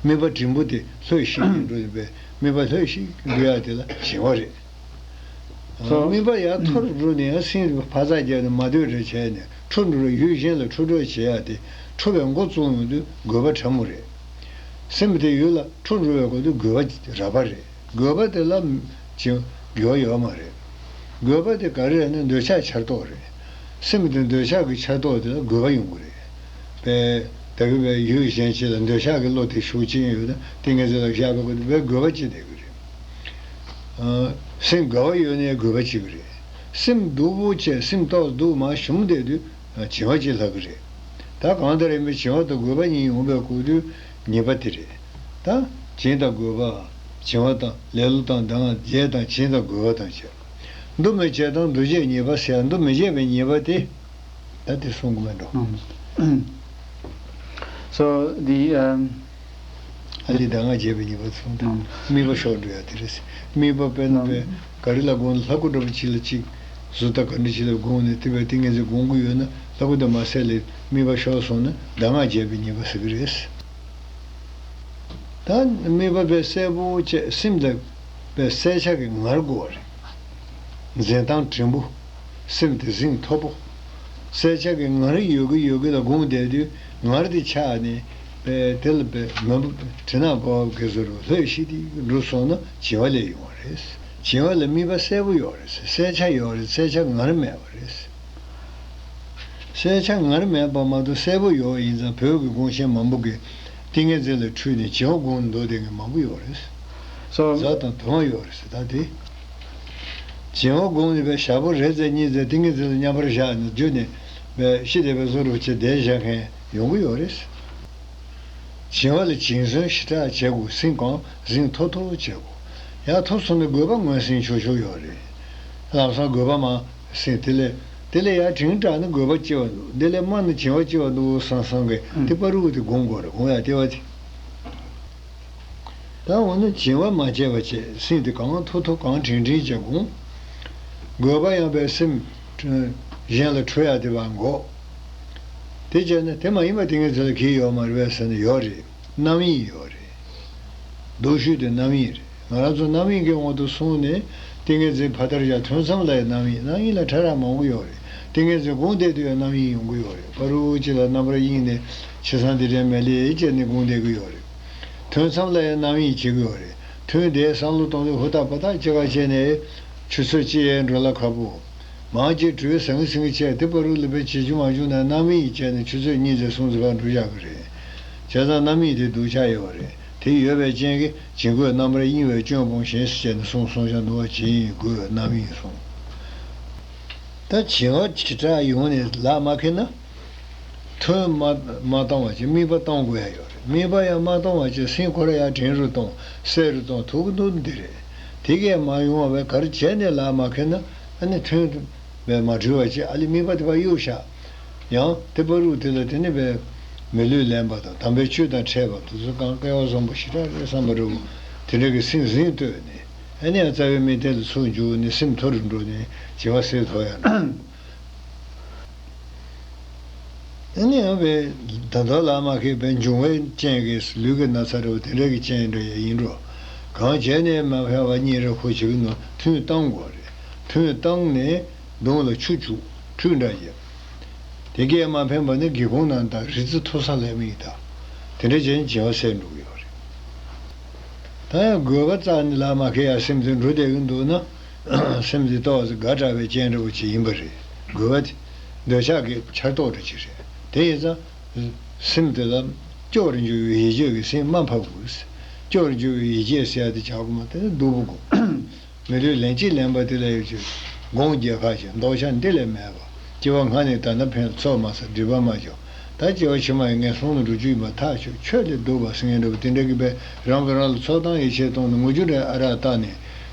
དམིགས་པ་འབྲིང་པོ་དེ་ལྷོད་ཤིག་འགྲོ་ཡིན་པས། དམིགས་པ་ལྷོད་ཤིག་འགྲོ་ཡ་དེ་ལ་བྱིང་བ་རེད། སོ། དམིགས་པ་ཡར་མཐོ་རུ་འགྲོ་ནས་ཡང་སེམས་ཀྱི་འཕར་རྩ་རྒྱབ་ནས་མ་སྡོད་རེ་བྱས་ནས་འཕྲོ་འགྲོ་རུ་ཡུལ་གཞན་ལ་འཕྲོ་འགྲོ་བྱེད་ཡ་དེ། འཕྲོ་བའི་འགོ་བཙུགས་ཡོང་དུས་རྒོད་པ་ཕྲ་མོ་རེད། སེམས་དེ་ཡུལ་ལ་འཕྲོ་འགྲོ་བའི་སྐབས་དུ་རྒོད་པ་རགས་པ་རེད། རྒོད་པ་དེ་ལ་ཅིག་དགེ་བ་ཡོད་མ་རེད། རྒོད་པ་དེ་ག་རེ་རེད་ན་འདོད་ཆགས་འཆར་རྟོག་རེད། སེམས་དེ་འདོད་ཆགས་ཀྱི་འཆར་རྟོག་དེ་ལ་རྒོད་པ་ཡོང་གི་རེད། པས་ད་གི་བས་ཡུལ་གཞན་ཅིག་ལ་འདོད་ཆགས་ཀྱི་བློ་དེ་ཤུགས་ཅན་ཡོད་ན་ཏིང་ངེ་འཛིན་ལ་བཞག་པའི་སྐབས་དུ་བས་རྒོད་པ་ཅིག་བསྡད་གི་རེད། ཨ། སེམས་དགའ་བ་ཡོད་ནའི་རྒོད་པ་ཅིག་རེད། སེམས་སྡུག་པོ་བྱས་སེམས་ཏོག་སྡུག་མ་ཞུམ་བསྡད་དུས་བྱིང་བ་ཅིག་ལྷག་གི་རེད། ད་གང་ལྟར་ཡིན་པའི་བྱིང་བ་དང་རྒོད་པ་གཉིས་ཡོང་བའི་སྐབས་དུས་ཉེས་པ་དེ་རེད། ད་བྱིང་དང་རྒོད་པ། བྱིང་བ་དང་ལེ་ལོ་དང་གདམས་ངག་བརྒྱད་དང་བྱིང་དང་རྒོད་པ་དང་བཅས། འདུ་མི་བྱེད་དང་འདུ་བྱེད་ཉེས་པ་ཟེར། འདུ་མི་བྱེད་པའི་ཉེས་པ་དེ། ད་དེ་གསུང་གི་མེད་འགྲོ། ཨང་། So the, um, ཨ་ལི་གདམས་ངག་བརྒྱད་པའི་ཉེས་པ་གསུངས་ཏེ། ཨང་། དམིགས་པ་ཤོར་འགྲོ་ཡ་དེ་རེད། དམིགས་པ་དཔེར་ན་ཨང་། བས་ག་རེ་ལ་དགོངས། ལྷ་སྐུ་འདྲ་པོ་ཅིག་ལ་ཅིག་གཟུགས་ལྟ་ག་འདྲ་ཅིག་ལ་དགོངས་ནས་དེ་བས་ཏིང་ངེ་འཛིན་སྒོམ་གྱི་ཡོད་ན་ལྷ་སྐུ་དེ་མ་གསལ་ལས་དམིགས་པ་ཤོར་སོང་ན་གདམས་ངག་བརྒྱད་པའི་ཉེས་པ་ཟེར་གི་རེད། ད་དམིགས་པ་དཔེ་གསལ་པོ་བྱས་སེམས་ལ་དཔེ་གསལ་ཆ་གི་ངར་དགོས་པ་རེད། འཛིན་སྟངས་དྲན་པོ། སེམས་དེ་གཟེངས་མཐོ་པོ། གསལ་ཆ་གི་ངར་ཡོད་གི་ཡོད་གི་ལ་སྒོམ་བསྡད་དུས་ངར་དེ་ཆག་ནས་དཔེ་དེ་ལ་དཔེ་མོན་པ་དྲི་ནག་ཕོག་པ་གི་བཟོ་རུ་ལྷོད་ཤིག་དེ་འགྲོ་སོང་ན་བྱིང་བ་སླེབས་ཡོང་བ་རེད། བྱིང་བ་ལ་དམིགས་པ་གསལ་པོ་ཡོད་རེད། གསལ་ཆ་ཡོད་རེད། གསལ་ཆ་ངར་མེད་པ་རེད། གསལ་ཆ་ངར་མེད་པ་མ་གཏོགས་གསལ་པོ་ཡོད་ཡིན་ཙང་བོད་ཀྱི་དགོངས་གཞི་མང་པོ་གིས་ཏིང་ངེ་འཛིན་ལ་འཁྲུལ་ནས་བྱིང་བ་སྒོམ་འདུག་བསྡད་མཁན་མང་པོ་ཡོད་རེད། སོ། གཟའ་དང་དུ་མ་ཡོད་རེད་ཟེར། ད་དེ་བྱིང་བ་སྒོམ་ནས་པའི་ཞག་པོ་རེ་ཙམ་གཉིས་ཙམ་ཏིང་ངེ་འཛིན་ལ་མཉམ་པར་བཞག་ནས་རྒྱུ་ནས་པའི་ཤི་དེ་པའི་བཟོ་རུ་བྱེད་བསྡད་བཞག་མཁན་ཡོང་གི་ཡོད་རེད། བྱིང་བ་ལ་བྱིང་ཟོན་ཞེ་དྲག་བྱེད་དགོས། སེམས་གང་གཟེངས་མཐོ་མཐོ་བྱེད་དགོས། ཡར་མཐོ་སོང་ན་རྒོད་པ་ངོས་ཟིན་ཆོག་ཆོག་ཡོད་རེད། ལམ་སང་རྒོད་པ་མ་ཟིན། དེ་ལས་དེ་ལས་ཡར་དྲན་དྲགས་ན་རྒོད་པ་ལྕི་བ་འདུག་དེ་ལས་དམའ་ན་བྱིང་བ་ལྕི་བ་འདུག་བསམ་བསམ་གི་ཨང་། དེ་བར་དུ་དེ་སྒོམ་དགོས་རེད། སྒོམ་ཡ་ལྟེ་བ་དེ། ད་འོ་ན་བྱིང་བ་མ་བྱས་པ་བྱས། སེམས་དེ་གང་མཐོ་མཐོ་གང་དྲན་དྲན་བྱས་སྒོམ། རྒོད་པ་ཡང་བས་སེམས་གཞན་ལ་འཁྲུལ་ཡ་དེ་བ་འགོག་དེ་བྱས་ན་དེ་མ་ཡིན་པ་ཏིང་ངེ་འཛིན་ལ་གལ་ཡོད་མ་རེད་པས་ཟེར་ན་ཡོད་རེད། རྣམ་གཡེང་ཡོད་རེད། སྡུག་ཤོས་དེ་རྣམ་གཡེང་རེད། ང་རང་ཚོ་རྣམ་གཡེང་གི་དབང་དུ་སོང་ནས་ཏིང་ངེ་འཛིན་ཕ་མཐར་བཞག་ཐུན་མཚམས་ལ་ཡང་རྣམ་གཡེང་། རྣམ་གཡེང་ལ་ཕྲ་རགས་མང་པོ་ཡོད་རེད། ཏིང་ངེ་འཛིན་སྒོམ་བསྡད་དུས་ཡང་རྣམ་གཡེང་ཡོང་གི་ཡོད་རེད། ཕ་རུ་ཅིག་ལ་རྣམ་པར་གཡེང་ནས་ཕྱི་སང་དེ་འདྲའི་མེད་ལེ་བྱས་ནས་སྒོམ་བསྡད་ཀྱི་ཡོད་རེད། ཐུན་མཚམས་ལ་ཡང་རྣམ་གཡེང་བྱེད་ཀྱི་ཡོད་རེད། ཐུན་དེའི་བསམ་བློ་གཏོང་དུས་ཧུར་ཐག་པ་ཐག་ཅིག་ག་བྱས་ནས་ཆུ་ཚོད་གཅིག་ཡས་འགྲོ་ལ་ཁག་པོ། མང་ཆེ་གྲོས་ཟང་ཟིང་བྱས་དེ་བར་དུ་ལ་དཔེ་བྱེད་རྒྱུ་མ་བྱུང་ན་རྣམ་གཡེང་བྱས་ནས་ཆུ་ཚོད་གཉིས་ཙམ་གསུམ་ཙམ་བར་འགྲོ་བཞག་གི་རེད། བྱས་ཙང་རྣམ་གཡེང་དེ་སྡུག་ཆགས་ཡོད་པ་རེད། དེ་ཡོད་པའི་རྐྱེན་གྱིས་བྱིང་རྒོད་རྣམ་པར་གཡེང་བའི་སྐྱོན་སྤོང་ཞིང་ཟེར་བྱས་ནས་གསུངས་སོང་། བྱ་འདུལ་བ་བྱིང་རྒོད་རྣམ་གཡེང་གསུངས། ད་བྱིང་བ་ཇི་ལྟར་ཡོང་ནས་ལག་མ་ཁེལ་ན། ཐུན་མ་མ་བཏང་བ་བྱས་དམིགས་པ་བཏང་དགོས་ཡ་ཡོད་རེད། དམིགས་པ་ཡང་མ་བཏང་བ་བྱས་སེམས་ཁོ་ར་ཡར་དྲན་རུ་གཏོང་གསལ་རུ་གཏོང་ཐུབ་ཀྱི་འདུག་འདི་རེད། དེ་གས་མ་ཡོང་བ་བས་ག་རེ་བྱས་ནས་ལག་མ་ཁེལ་ན། ཨ་ནི་ཐུན་བས་མ་གྲོལ་བ་བྱས་ཨ་ལི་དམིགས་པ་དེ་ཕར་གཡུག་བཞག་ཡང་དེ་བར་དུ་དེ་ལ་དེ་ནི་བས་མི་ལུས་ལེན་པ་དང་དམ་པའི་ཆོས་དང་འཕྲད་པ་དེ་ཚོ་གང་སྐལ་བ་བཟང་པོ་ཞེ་དྲག་རེད་བསམ་པ་འདྲ་བོ་དེ་འདྲ་གི་སེམས་གཟེངས་བསྟོད་ནས། ཨ་ནི་ཡང་རྩ་བའི་དམིགས་རྟེན་ལ་ཚུར་འཇུག་ནས་སེམས་མཐོ་རུ་འགྲོ་ནས་བྱིང་བ་སེལ་ཐུབ་ཡ་འགྲོ། ཨ་ནི་ཡང་བས་ད་ལྟ་ལ་མ་ཁེལ་བའི་འབྱུང་བའི་རྐྱེན་གྱིས་ལུས་ཀྱི་ན་ཚ་རེད་བ། དེ་འདྲ་གི་རྐྱེན་འདྲ་ཡ་ཡིན་འགྲོ། གང་བྱས་ནས་མ་ཕན་པ་གཉིས་རེ་ཁོ་བྱེད་ཀྱི་ནོར་ཐུན་བཏང་དགོས་རེད། ཐུན་བཏང་ནས་གདོང་ལ་ཆུ་བྱུག་ཁྲུས་འདྲ་བྱས། དེ་གས་མ་ཕན་པ་ནི་སྒེའུ་ཁུང་ནང་དང་རི་རྩེ་ཐུ་ས་ལས་མི་ཡི་དང་། དེ་འདྲ་བྱས་ནས་བྱིང་བ་སེལ་འགྲོ་གི་ཡོད་རེད། ད་ཡང་དགོས་པ་རྩ་ནས་ལ་མ་ཁེལ་ཡ་སེམས་དེ་འགྲོ་བསྡད་ཀྱི་འདུག་ན། སེམས་དེ་ཏོག་ཙམ་དགའ་དྲགས་པའི་རྐྱེན་འདྲ་བོ་ཅིག་ཡིན་པ་རེད། དགོས་པ་དེ་འདོད་ཆགས་ཀྱི་འཆར་ཐོག་འདྲ་ཅིག་རེད། དེ་ཡིན་ཙང་། སེམས་དེ་ལ་སྐྱོ་རུ་འགྱུར་བའི་ཡིད་ཆེས་ཀྱི་སེམས་མ་ཕབ་དགོས། སྐྱོ་རུ་འགྱུར་བའི་ཡིད་ཆེས་ཟེར་ཡ་དེ་བྱ་དགོས་མ་དེ་ནི་སྡུག་པོ་དགོས། མི་ལུས་ལན་གཅིག་ལེན་པ་དེ་ལ་ཡོད་ཅིག་སྒོམ་རྒྱལ་ཁ་ཞིག་འདོགས་ཆ་འདི་ལས་མེད་པ། སྐྱེ་བ་སྔ་ནས་ད་ལྟ་ཕན་ཚོགས་མ་བསགས་སྒྲིབ་པ་མ་བྱུང་། ད་སྐྱེ་བ་ཕྱི་མ་ཡི་ངན་སོང་ལ་འགྲོ་རྒྱུ་ཡིན་པ་ཐག་ཆོད། ཆོས་ལས་སྡུག་པ་ཟེར་མཁན་འདྲ་བོ་དེ་འདྲ་གི་པས་རང་གིས་རང་ལ་ཚོགས་དང་ཡིད་ཆེས་གཏོང་ནས་ངུ་རྒྱུ་འདྲ་ཨ་རག་བཏགས་ནས་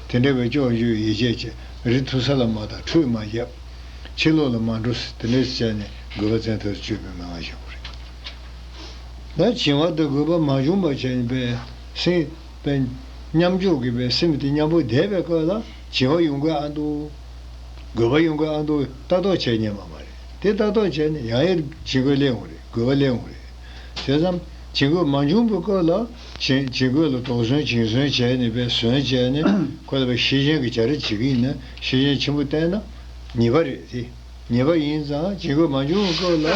དེ་འདྲ་བའི་སྐྱོ་བ་འགྱུར་བའི་ཡིད་ཆེས་བྱས་རི་ཐུ་ས་ལ་མ་བཏགས་ཁྲུས་མ་བརྒྱབ། ཕྱི་ལོགས་ལ་མ་འགྲོ་ཟེར་དེ་འདྲ་བྱས་ནས་དགོས་པ་བཙན་ཐབས་སུ་སྤྱོད་པའི་མི་དབང་ཞིག་རེད། ད་བྱིང་བ་དང་དགོས་པ་མ་བྱུང་བ་བྱས་ནས་པས་སེམས་པས་མཉམ་འཇོག་གིས་པས་སེམས་དེ་མཉམ་པོ་བསྡད་པའི་སྐབས་ལ་བྱིང་བ་ཡོང་གི་ཨ་འདུག་དགོས་པ་ཡོང་གི་ཨ་འདུག་ལྟ་རྟོག་བྱས་ཉན་པ་མ་རེད། དེ་ལྟ་རྟོག་བྱས་ནས་ཡང་ཡང་བྱིང་རྒོད་སླེབས་འོང་རེད། དགོས་པ་སླེབས་འོང་རེད། དེ་ཙམ་བྱིང་རྒོད་མ་བྱུང་བའི་སྐབས་ལ་བྱིང་བྱིང་རྒོད་ལ་དོགས་ཟོན་བྱིང་ཟོན་བྱས་ནས་པས་ཟོན་བྱས་ནས་ཁོ་ལ་པས་ཤེས་བཞིན་གྱི་བྱ་ར་བྱེད་ཀྱི་ཡིན་ན་ཤེས་བཞིན་ཆེན་པོ་བསྟེན་ན་ཉེས་པ་རེད་དེ། ཉེས་པ་ཡིན་ཙང་བྱིང་རྒོད་མ་བྱུང་བའི་སྐབས་ལ།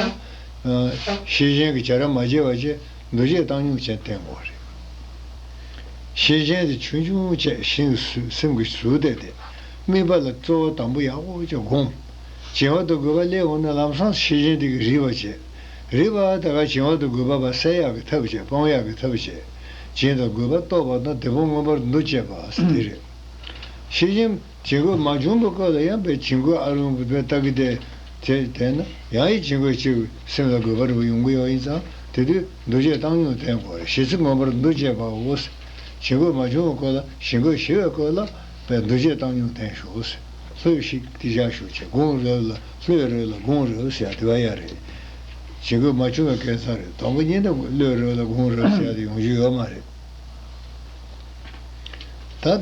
ཨ། ཤེས་བཞིན་གྱི་བྱ་ར་མ་བྱས་པ་བྱས་འདུ་བྱེད་བཏང་སྙོམས་བྱས་བསྟེན་དགོས་རེད། ཤེས་བཞིན་དེ་ཆུང་ཆུང་བྱས་ཤིང་སུ་སེམས་ཀྱི་ཟུར་བལྟས་ཏེ། དམིགས་པ་ལ་གཙོ་བོ་དང་པོ་ཡག་པོ་བྱས་སྒོམ། བྱིང་བ་དང་རྒོད་པ་སླེབས་འོང་ན་ལམ་སང་ཤེས་བཞིན་དེ་གིས་རིག་པ་བྱས། རིག་པ་དེ་ག་བྱིང་བ་དང་རྒོད་པ་བ་སེལ་ཡག་གི་ཐབས་བྱས་སྤང་ཡག་གི་ཐབས་བྱས། བྱིང་དང་རྒོད་པ་རྟོགས་པ་དང་བདེ་སྤོང་མངོན་པར་འདུ་བྱེད་པ་ཟེར་དེ་རེད། ཤེས་བཞིན། བྱིང་རྒོད་མ་བྱུང་བའི་སྐབས་ལ་ཡང་པས་བྱིང་རྒོད་ཨ་རུང་བུ་པས་ལྟ་གི་དེ། དེ་དེ་ན་ཡང་ཡི་བྱིང་རྒོད་ཅིག་སེམས་ལ་རྒོད་པ་རུ་ཡོང་གི་ཡོད་ཡིན་ཙང་དེ་དུས་འདུ་བྱེད་བཏང་སྙོམས་བསྟེན་དགོས་རེད། ཞེ་ཚིག་མངོན་པར་འདུ་བྱེད་པའོ། བྱིང་རྒོད་མ་བྱུང་བའི་སྐབས་ལ་བྱིང་རྒོད་ཞི་བའི་སྐབས་ལ་པས་འདུ་བྱེད་བཏང་སྙོམས་བསྟེན་ཤོག་ལྷོད་ཞིག་དེ་བཞག་ཤོག་ཅེས་དགོངས་རབ་ལ་ལྷོད་རབ་ལ་དགོངས་རབ་ཟེར་ཡ་དེ་བ་ཡ་རེད། བྱིང་རྒོད་མ་བྱུང་བའི་སྐད་ཆ་རེད། དང་པོ་ཉིད་དུ་ལྷོད་རབ་ལ་དགོངས་རབ་ཟེར་ཡ་དེ་ཡོང་རྒྱུ་ཡོད་མ་རེད། ད།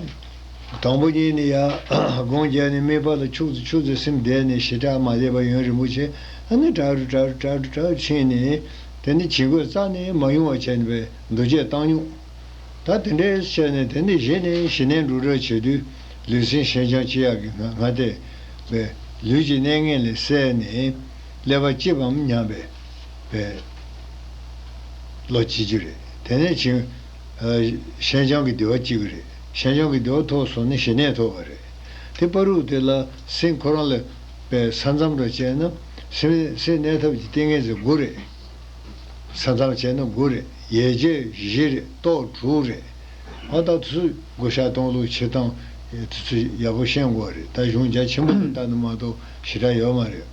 དང་པོ་ཉིད་ནས་ཡ། སྒོམ་བརྒྱབ་ནས་དམིགས་པ་ལ་ཆུག་ཙམ་ཆུག་ཙམ་སེམས་བསྡད་ནས་ཞེ་དྲག་མ་བསྡད་པ་ཡུན་རིང་པོ་བྱས། ཨ་ནི་དྲག་རུ་དྲག་རུ་དྲག་རུ་དྲག་རུ་ཕྱིན་ནས། དེ་ནི་བྱིང་རྒོད་རྩ་ནས་མ་ཡོང་བ་བྱས་ནས་པས་འདུ་བྱེད་བཏང་སྙོམས། ད་དེ་འདྲའི་བྱས་ནས་དེ་ནི་གཞི་ནས་ཞི་གནས་འགྲོ་གྲབས་བྱེད་དུས་ལུས་སེམས་ཞེན་སྐྱོན་ཅི་ཡག་གི་ང་ང་དེ། པས་ལུས་ཀྱི་གནས་ངན་ལས་བསལ་ནས། ཀླད་པ་སྐྱིད་པའམ་སྙམ་པའི། པས། བློ་སྐྱེ་རྒྱུ་རེད། དེ་ནས་བྱིང་། ཨ། ཞེན་སྐྱོན་གྱི་བདེ་བ་སྐྱེ་གི་རེད། ཞེན་སྐྱོན་གྱི་བདེ་བ་ཐོབ་སོང་ན་ཞི་གནས་ཐོབ་པ་རེད། དེ་བར་དུ་དེ་ལ་སེམས་ཁོ་རང་ལ་པའི་ས་མཚམས་རེ་བཅད་ན་སེམས་སེམས་གནས་ཐབས་ཀྱི་ཏིང་ངེ་འཛིན་དགུ་རེད། ས་མཚམས་བཅད་ན་དགུ་རེད། ཡེ་ཤེས་བཞི་རེད། རྟོག་དྲུག་རེད། ཨ། ད་དུས་བགོ་བཤའ་གཏོང་ལུགས་བྱེད་སྟངས་དེ་ཚོ་ཡག་པོ་ཤེས་དགོས་རེད། ད་གཞུང་རྒྱ་ཆེན་པོ་དེ་ལྟ་ན་མ་གཏོགས་ཞེ་དྲག་ཡོད་མ་རེད།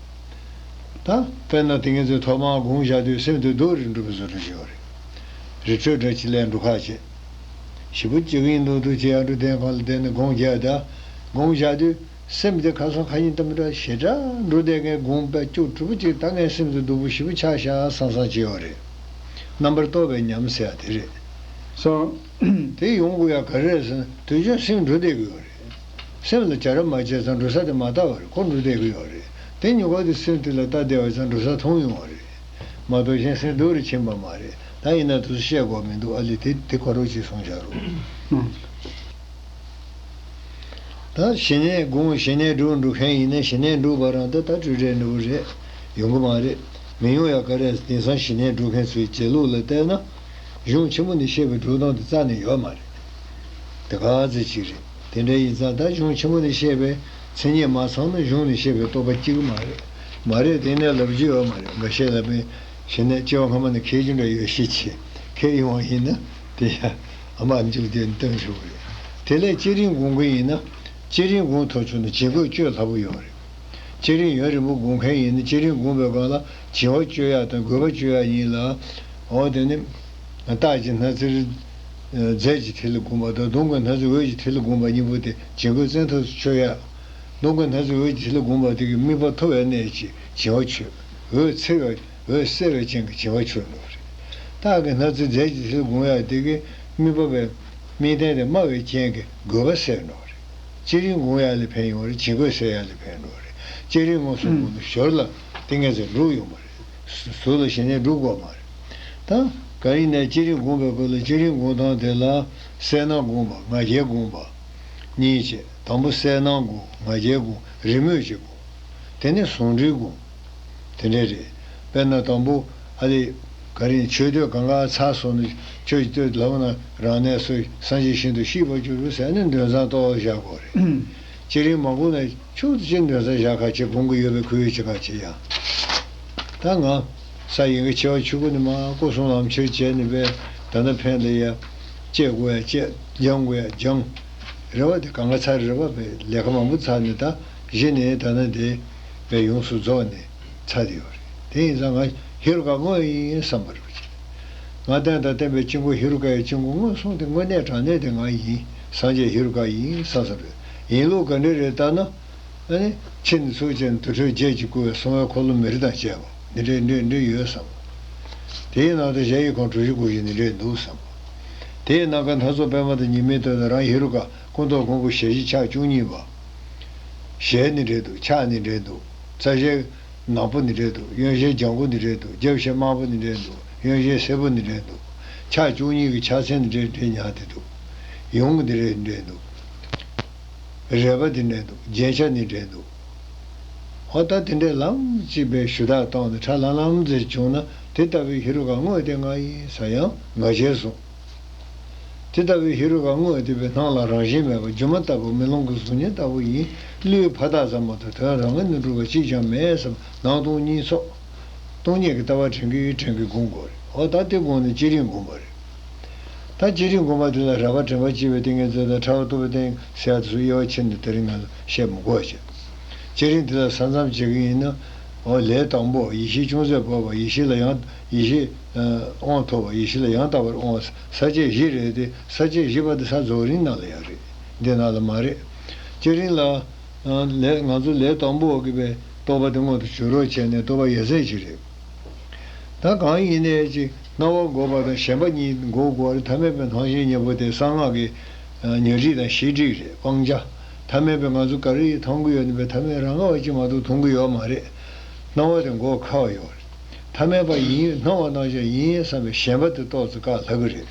ད་དཔེར་ན་ཏིང་ངེ་འཛིན་ཐོག་མར་སྒོམ་བཞག་དུས་སེམས་དེ་སྡུག་རུ་འགྲོ་བའི་བཟོ་འདྲ་ཞིག་ཡོད་རེད། རི་ཁྲོད་འདྲ་ཅིག་ལ་འགྲོ་ཁ་བྱེད། ཞེ་པོ་ཅིག་ཡིན་མདོག་མདོག་བྱེད་ཡག་འགྲོ་དེ་གང་ལ་བསྡད་ནས་སྒོམ་རྒྱག་ད་སྒོམ་བཞག་དུས་སེམས་དེ་ཁ་སང་ཁ་ཉིན་ལྟ་མི་འདྲ་ཞེ་དྲག་འགྲོ་བསྡད་མཁན་སྒོམ་པ་སྐྱོ་གྲུ་པོ་ཅིག་ད་ངའི་སེམས་དེ་སྡུག་པོ་ཞེ་པོ་ཆགས་ཤག་བསམ་བསམ་བྱེད་ཡོད་རེད། རྣམ་པར་རྟོག་པའི་ཉམས་ཟེར་ཡ་དེ་རེད། སོ། དེ་ཡོང་དགོས་ཡ་ག་རེ་རེད་ཟེར་ན་དུས་རྒྱུན་སེམས་འགྲོ་བསྡད་ཀྱི་ཡོད་རེད། སེམས་ལ་བྱ་ར་མ་བྱས་ཙང་འགྲོ་ས་དེ་མ་ལྟ་བ་རེད། ཁོ་འགྲོ་བསྡད་ཀྱི་ཡོད་རེད། དེ་ཉེན་ཁ་དེ་སེམས་དེ་ལ་ལྟ་བསྡད་པ་ཙང་འགྲོ་ས་མཐོང་ཡོང་བ་རེད། མ་གཏོགས་གཞན་སེམས་སྡུག་རུ་ཕྱིན་པ་མ་རེད། ད་ཡིན་ན་དུས་སུ་བཤད་དགོས་མི་འདུག་ཨ་ལས་དེ་དེ་ཁོ་རང་ཅིག་གསུངས་བཞག་རོགས། ད་ཞི་གནས་སྒོམ་ཞི་གནས་སྒྲུབ་འགྲོ་མཁན་ཡིན་ན་ཞི་གནས་སྒྲུབ་པ་རང་ད་ད་སྤྲོས་བྲལ་འདྲ་བོ་རེད། ཡོང་གི་མ་རེད། མི་ཡོང་ཡ་ག་རེ། དེང་སང་ཞི་གནས་སྒྲུབ་མཁན་ཚོའི་བྱེད་ལུགས་ལ་བལྟས་ན། གཞུང་ཆེན་མོ་ནས་བཤད་པའི་སྒྲུབ་སྟངས་དེ་རྩ་ནས་ཡོད་མ་རེད། དེ་ག་ཚོད་ཅིག་རེད། དེ་འདྲ་ཡིན་ཙང་ད་གཞུང་ཆེན་མོ་ནས་བཤད་པའི་མཚན་ཉིད་མ་ཚང་ན་གཞུང་ནས་བཤད་པའི་རྟོགས་པ་སྐྱེ་གི་མ་རེད། མ་རེད་དེ་ནས་ལབ་རྒྱུ་ཡོད་མ་རེད། འགའ་ཤས་ལབ་པས་ཞི་གནས་སྐྱེ་བ་སྔ་མ་ནས་མཁས་རྒྱུ་འདྲ་ཡོད་ཤས་ཆེ། མཁས་ཡོང་བ་ཡིན་ན་དེ་ཡ་ཨ་མ་མཇུག་དེ་སྟོན་ཆོག་གི་རེད། དེ་ལས་བསྐྱེད་རིམ་སྒོམ་གི་ཡིན་ན་བསྐྱེད་རིམ་སྒོམ་ཐུབ་བྱུང་ན་བྱིང་རྒོད་སྐྱོ་སླ་པོ་ཡོད་རེད། བསྐྱེད་རིམ་ཡུན་རིང་པོ་སྒོམ་མཁན་ཡིན་ན་བསྐྱེད་རིམ་སྒོམ་པའི་སྒང་ལ་བྱིང་བ་གཅོད་ཡག་དང་རྒོད་པ་གཅོད་ཡག་ཡིན་ལ། འོ་དེ་ནི། རྟགས་ཀྱི་སྣང་ཚུལ། རྫས་ཀྱི་ཐིག་ལེ་སྒོམ་པ་དང་གདོང་གི་སྣང་ཚུལ་འོད་ཀྱི་ཐིག་ལེ་སྒོམ་པ་གཉིས་པོ་དེ་བྱིང་རྒོད་བཙན་ཐབས་སུ་གཅོད་ཡག་གདོང་གི་སྣང་ཚུལ་འོད་ཀྱི་ཐིག་ལེ་སྒོམ་པ་དེ་གིས་དམིགས་པ་ཐོབ་པའི་གནས་ཀྱི་བྱིང་བ་གཅོད། འོད་འཚེར་བའི་འོད་གསལ་བའི་རྐྱེན་གྱིས་བྱིང་བ་གཅོད་འགྲོ་བ་རེད། རྟགས་ཀྱི་སྣང་ཚུལ་རྫས་ཀྱི་ཐིག་ལེ་སྒོམ་ཡག་དེ་གིས་དམིགས་པ་བའི་དམིགས་རྟེན་དེ་སྨྲ་བའི་རྐྱེན་གྱིས་རྒོད་པ་སེལ་འགྲོ་བ་རེད། བསྐྱེད་རིམ་སྒོམ་ཡག་ལ་ཕན་ཡོང་བ་རེད། བྱིང་རྒོད་སེལ་ཡག་ལ་ཕན་འགྲོ་བ་རེད། བསྐྱེད་རིམ་མངོན་སུམ་སྒོམ་དུས་ཞོར་ལ་ཏིང་ངེ་འཛིན་འགྲུབ་ཡོང་བ་རེད། ཟུར་ལ་ཞི་གནས་སྒྲུབ་དགོས་མ་རེད། ད་ག་ཡིན་ནའི་བསྐྱེད་རིམ་སྒོམ་པའི་སྐབས་ལ་བསྐྱེད་རིམ་སྒོམ་སྟངས་དེ་ལ་ གསལ་སྣང་སྒོམ་པ། ང་རྒྱལ་སྒོམ་པ། གཉིས་བྱས། དང་པོ་གསལ་སྣང་སྒོམ། ང་རྒྱལ་སྒོམ། རེས་མོས་ཀྱིས་སྒོམ། དེ་ནས་ཟུང་འབྲེལ་སྒོམ། དེ་འདྲ་རེད། དཔེར་ན་དང་པོ་ཨ་ལས། ག་རེ་མཆོད་བསྟོད་གང་ག་ཚར་སོང་ནས། མཆོད་བསྟོད་ལབ་ན་རང་གནས་སུ་སངས་རྒྱས་ཤིན་ཏུ་གཤེགས་པར་གྱུར་ཟེར་ནས་འདོན་བཟང་གཏོར་བཞག་དགོས་རེད། ཅི་རིང་མ་སྒོམ་ན་ཆུང་དུ་ཅིག་འདོན་བཟང་བཞག་ཁ་ཅིག་སྒོམ་གྱི་ཡོད་པའི་ཁུལ་ཅིག་ག་ཅིག་ཡང་། ད་ང་ས་ཡིན་གྱི་ཆེ་བ་ཆུ་གུ་ནི་མ་སྐུ་གསུང་ལམ་ཁྱེར་བྱས་ནས་པས། ད་ནི་ཕན་ལ་ཡ། བཅད་དགོས་ཡ་བཅད། སྦྱང་དགོས་ཡ་སྦྱང་། རེ་བ་དེ་གང་ག་ཚར་རེ་བ་པས་ལས་ཀ་མང་པོ་ཚར་ནས། ད་གཞི་ནས་ད་ནི་དེ་པས་ཡོངས་སུ་རྫོགས་ནས་ཚར་དེ་ཡོད་རེད། དེ་ཡིན་ཙང་ང་ཧེ་རུ་ཀ་དངོས་ཡིན་བསམ་པ་རེད་པ། ང་བསྟན་དང་བསྟན་པའི་དཀྱིལ་འཁོར་ཧེ་རུ་ཀ་ཡི་དཀྱིལ་འཁོར་མངོན་སུམ་དེ་དངོས་གནས་དྲང་གནས་དེ་ང་ཡིན། སངས་རྒྱས་ཧེ་རུ་ཀ་ཡིན་བསམ་བསམ་རེད། ཡིན་ལུགས་ག་འདྲ་རེད་ལྟ་ན། ཨ་ནི་ཕྱི་ནས་ཚུར་བཅད་ནས་དུར་ཁྲོད་བརྒྱད་ཀྱིས་བསྐོར་བའི་སྲུང་བའི་འཁོར་ལོ་མེ་རི་དང་བཅས་པ་འདི་འདྲའི་འདྲ་འདྲ་ཡོད་བསམ། དེའི་ནང་དུ་གཞལ་ཡས་ཁང་གྲུ་བཞི་སྒོ་བཞི་འདི་འདྲའི་འདུག་བསམ། དེའི་ནང་གི་སྣ་ཚོགས་པད་མ་དང་ཉི་མའི་སྟོད་དུ་རང་ཧེ་རུ་ཀ་སྐུ་མདོག་ཁུང་བུ་ཞལ་བཞི་ཕྱག་བཅུ་གཉིས་པ། ཞལ་འདི་འདྲའི་འདུག་ཕྱག་འདི་འདྲའི་འདུག་རྩ་ཞལ་ནག་པོ་འདི་འདྲའི་འདུག་གཡོན་ཞལ་ལྗང་གུ་འདི་འདྲའི་འདུག་རྒྱབ་ཞལ་དམར་པོ་འདི་འདྲའི་འདུག་གཡོན་ཞལ་སེར་པོ་འདི་འདྲའི་འདུག་ཕྱག་བཅུ་གཉིས་ཀྱི་ཕྱག་མཚན་འདི་འདྲའི་འདྲའི་ཉར་ཏེ་འདུག་ཡུངས་འདི་འདྲའི་འདྲའི་འདུག་རལ་པ་འདི་འདྲའི་འདུག་རྒྱན་ཆ་འདི་འདྲའི་འདུག་འོ་ད་དེ་འདྲའི་ལམ་གཅིག་པའི་ཞུ་དག་བཏང་ནས་ཁྲ་ལམ་ལམ་ཟེར་བྱུང་ན། དེ་ལྟ་བུའི་ཧེ་རུ་ཀ་དངོས་དེ་ང་ཡིན་ཟེར་ཡང་ང་རྒྱལ་གསུངས། དེ་ལྟ་བུའི་ཧེ་རུ་ཀ་དངོས་དེ་པས་སྣང་ལ་རང་བཞིན་མེད་པ། སྒྱུ་མ་ལྟ་བུ་མེ་ལོང་གི་གཟུགས་བརྙན་ལྟ་བུ་ཡིན། བློའི་ཕ་རྟགས་ཙམ་མ་གཏོགས་དོན་རང་ངོས་ནས་གྲུབ་པ་གཅིག་ཀྱང་མེད་བསམ། སྣང་སྟོང་གཉིས་ཚོགས། སྟོང་ཉིད་ཀྱི་ལྟ་བ་དྲན་གྱིན་དྲན་གྱིན་སྒོམ་དགོས་རེད། འོ་ད་དེ་སྒོམ་ནས་བསྐྱེད་རིམ་སྒོམ་པ་རེད། ད་བསྐྱེད་རིམ་སྒོམ་པ་དེ་ལ་རལ་པ་དྲན་པ་སྐྱེ་བའི་ཏིང་ངེ་འཛིན་དང་ཕྲ་བ་རྟོགས་པའི་ཏིང་ཟེར་ཡ་དེ་ཚོ་དབྱེ་བ་ཕྱེ་ནས་དེ་རིང་ང་ཚོ་བཤད་མི་དགོས་བྱས། བསྐྱེད་རིམ་དེ་ལ་ས་མཚམས་བྱེད་ཀྱི་ཡིན་ན། འོ་ལས་དང་པོ་ཡེ་ཤེས་ཅུང་ཟད་སྤོབས་པ། ཡེ་ཤེས་ལ་ཡང་ཡེ་ཤེས་དབང་ཐོབ་པ། ཡེ་ཤེས་ལ་ཡང་དག་པར་དབང་བ། ས་བཅད་བཞི་རེད་དེ། ས་བཅད་བཞི་པ་དེ་ས་རྫོགས་རིམ་ནང་ལ་ཡང་རེད། འདི་ནང་ལ་མ་རེད། བསྐྱེད་རིམ་ལ། ལས་ང་ཚོ་ལས་དང་པོ་གི་པའི་རྟོགས་པ་དེ་མངོན་དུ་གྱུར་རོགས་བྱས་ནས་རྟོགས་པ་ཡོད་ཚད་ཅིག་རེད། ད་གང་ཡིན་ནའི་ཅིག་སྣང་བ་འགོག་པ་དང་ཞེན་པ་གཉིས་འགོག་དགོས་རེད། ཐ་མལ་པའི་སྣང་ཞེན་གཉིས་པོ་དེ་གསང་སྔགས་ཀྱི་ཉོན་སྒྲིབ་དང་ཤེས་སྒྲིབ་རེད། སྤང་བྱ། ཐ་མལ་པའི་ང་ཚོ་ག་རེ་མཐོང་གི་ཡོད་ནི་པའི་ཐ་མལ་རང་ག་བ་ཅིག་མ་གཏོགས་མཐོང་གི་ཡོད་མ་རེད། སྣང་བ་དེ་འགོག་ཁག་ཡོད་རེད། ཐ་མལ་པ་ཡིན། སྣང་བ་སྣང་བྱ་ཡིན་བསམ་པའི་ཞེན་པ་དེ་ཏོག་ཙམ་བཀག་ལྷག་གི་རེད།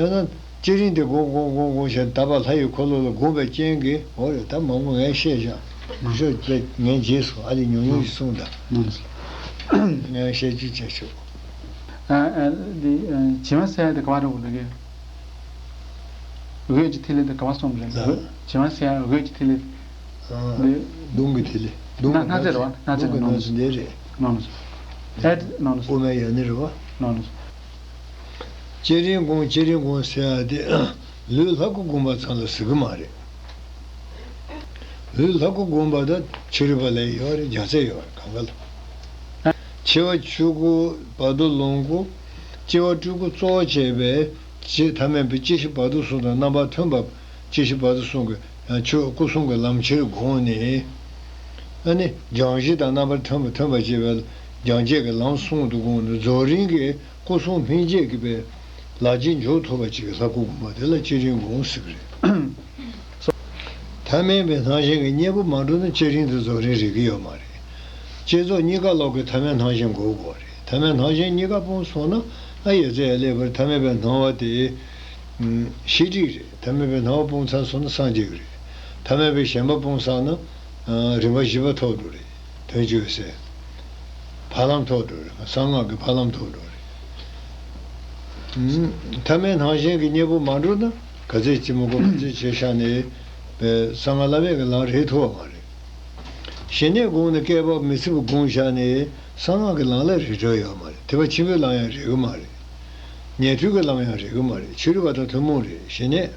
ཡང་ན་བསྐྱེད་རིམ་དེ་སྒོམ་སྒོམ་སྒོམ་སྒོམ་བྱས་དག་པ་ལྷ་ཡི་འཁོར་ལོ་ལ་བསྒོམས་པའི་རྐྱེན་གྱིས། འོ་རེད། ད་མང་པོ་ངས་བཤད་བཞག་མི་ཤོད་པས་ངས་རྗེས་སུ་ཨ་ལས་ཉུང་ཉུང་ཞིག་གསུངས་དང་། ངས་བཤད་རྒྱུ་བྱས་ཆོག་ཨ་ཨ་འདི་ཨ་བྱེ་མ་ཟེར་ཡ་དེ་ག་བ་རེད་འོ་ལ་གི། འོད་ཀྱི་ཐིག་ལེ་དེ་ག་བ་གསུངས་རེད། ཨ། འོད་བྱེ་མ་ཟེར་ཡ་འོད་ཀྱི་ཐིག་ལེ། ཨ། འདི། མདུང་གི་ཐིག་ལེ། མདུང་གི་སྣ་རྩེ་རེད་བ། སྣ་རྩེ་མདུང་གི་རེད། སྣ་རྩེ་འདི་རེད། ནོ་ནོ། ཨེ་ནོ་ནོ། དབུ་མའི་ཡ་ནི་རེད་བ། ནོ་ནོ། བསྐྱེད་རིམ་སྒོམ། བསྐྱེད་རིམ་སྒོམ་ཟེར་ཡ་དེ་ལུས་ལྷ་སྐུ་བསྒོམ་པ་ཙམ་ལ་ཟེར་གི་མ་རེད། ལུས་ལྷ་སྐུ་བསྒོམ་པ་དང་ཕྱི་རོལ་པ་ལ་ཡོད་རེད། རྒྱ་ཚད་ཡོད་རེད། གང་ག་ལ། མཆེ་བ་ཆུ་སྐུ་བར་དོ་ལོངས་སྐུ། དཔྱལ་བ་སྤྲུལ་སྐུ་གཙོ་བྱས་པའི་ཕྱི་ཐ་མལ་པའི་སྐྱེ་ཤི་བར་དོ་གསུམ་དང་རྣམ་པར་ཐིམ་པ། སྐྱེ་ཤི་བར་དོ་གསུམ་གྱི་ཆོས་སྐུ་གསུམ་གྱི་ལམ་ཁྱེར་བསྒོམས་ནས། ཨ་ནི་སྦྱང་གཞི་དང་རྣམ་པར་ཐིམ་པ་ཐིམ་པ་བྱེད་པའི་སྦྱང་བྱེད་ཀྱི་ལམ་གསུམ་དུ་བསྒོམས་ནས་རྫོགས་རིམ་གྱི་སྐུ་གསུམ་སྨིན་བྱེད་ཀྱི་པའི་ལག་རྗེས་འཇུག་ཐུབ་པ་ཅིག་གི་ལྷ་སྐུ་བསྒོམ་པ་དེ་ལ་བསྐྱེད་རིམ་སྒོམ་ཟེར་གྱི་རེད། ཐ་མལ་པའི་སྣང་ཞེན་གྱི་གཉེན་པོ་མ་འགྲུབ་ན་བསྐྱེད་རིམ་དེ་རྫོགས་རིམ་རེག་གི་ཡོད་མ་རེད། བསྐྱེད་རྫོགས་གཉིས་ཀ་ལོག་གི་ཐ་མལ་སྣང་ཞེན་འགོག་དགོས་རེད། ཐ་མལ་སྣང་ཞེན་གཉིས་ཀ་སྤངས་སོང་ན་ཨ་ཡོད་ཚད་ཡ་ལེགས་པར། ཐ་མལ་པའི་སྣང་བ་དེ་ཤེས་སྒྲིབ་རེད། ཐ་མལ་པའི་སྣང་བ་སྤངས་ཚར་སོང་ན་སངས་རྒྱས་ཀྱི་རེད། ཐ་མལ་པའི་ཞེན་པ་སྤངས་ཚར་ན་རིམ་པ་བཞི་པ་ཐོབ་འགྲོ་རེད། དོན་བཅུ་ཟེར། ཕ་ལམ་ཐོབ་འགྲོ་རེད། གསང་སྔགས་ཀྱི་ཕ་ལམ་ཐོབ་འགྲོ་རེད། ཐ་མལ་སྣང་ཞེན་གྱི་གཉེན་པོ་མ་འགྲུབ་ན་ག་ཚད་ཅི་མི་དགོས་པ་ཅི་བྱས་བཞག་ནས་པའི་གསང་སྔགས་བླ་མེད་ཀྱི་ལམ་རེག་ཐུབ་པ་མ་རེད། ཞི་གནས་སྒོམ་ནས་བསྐལ་པ་མི་ཚེ་བ་སྒོམ་བཞག་ནས་གསང་སྔགས་ཀྱི་ལམ་ལ་རེག་འགྲོ་ཡོད་མ་རེད། ཐེག་པ་ཆེན་པོའི་ལམ་ཡང་རེག་གི་མ་རེད། ཉན་ཐོས་ཀྱི་ལམ་ཡང་རེག་གི་མ་རེད། ཕྱི་རོལ་པ་དང་ཐུན་མོང་རེད། ཞི་གནས།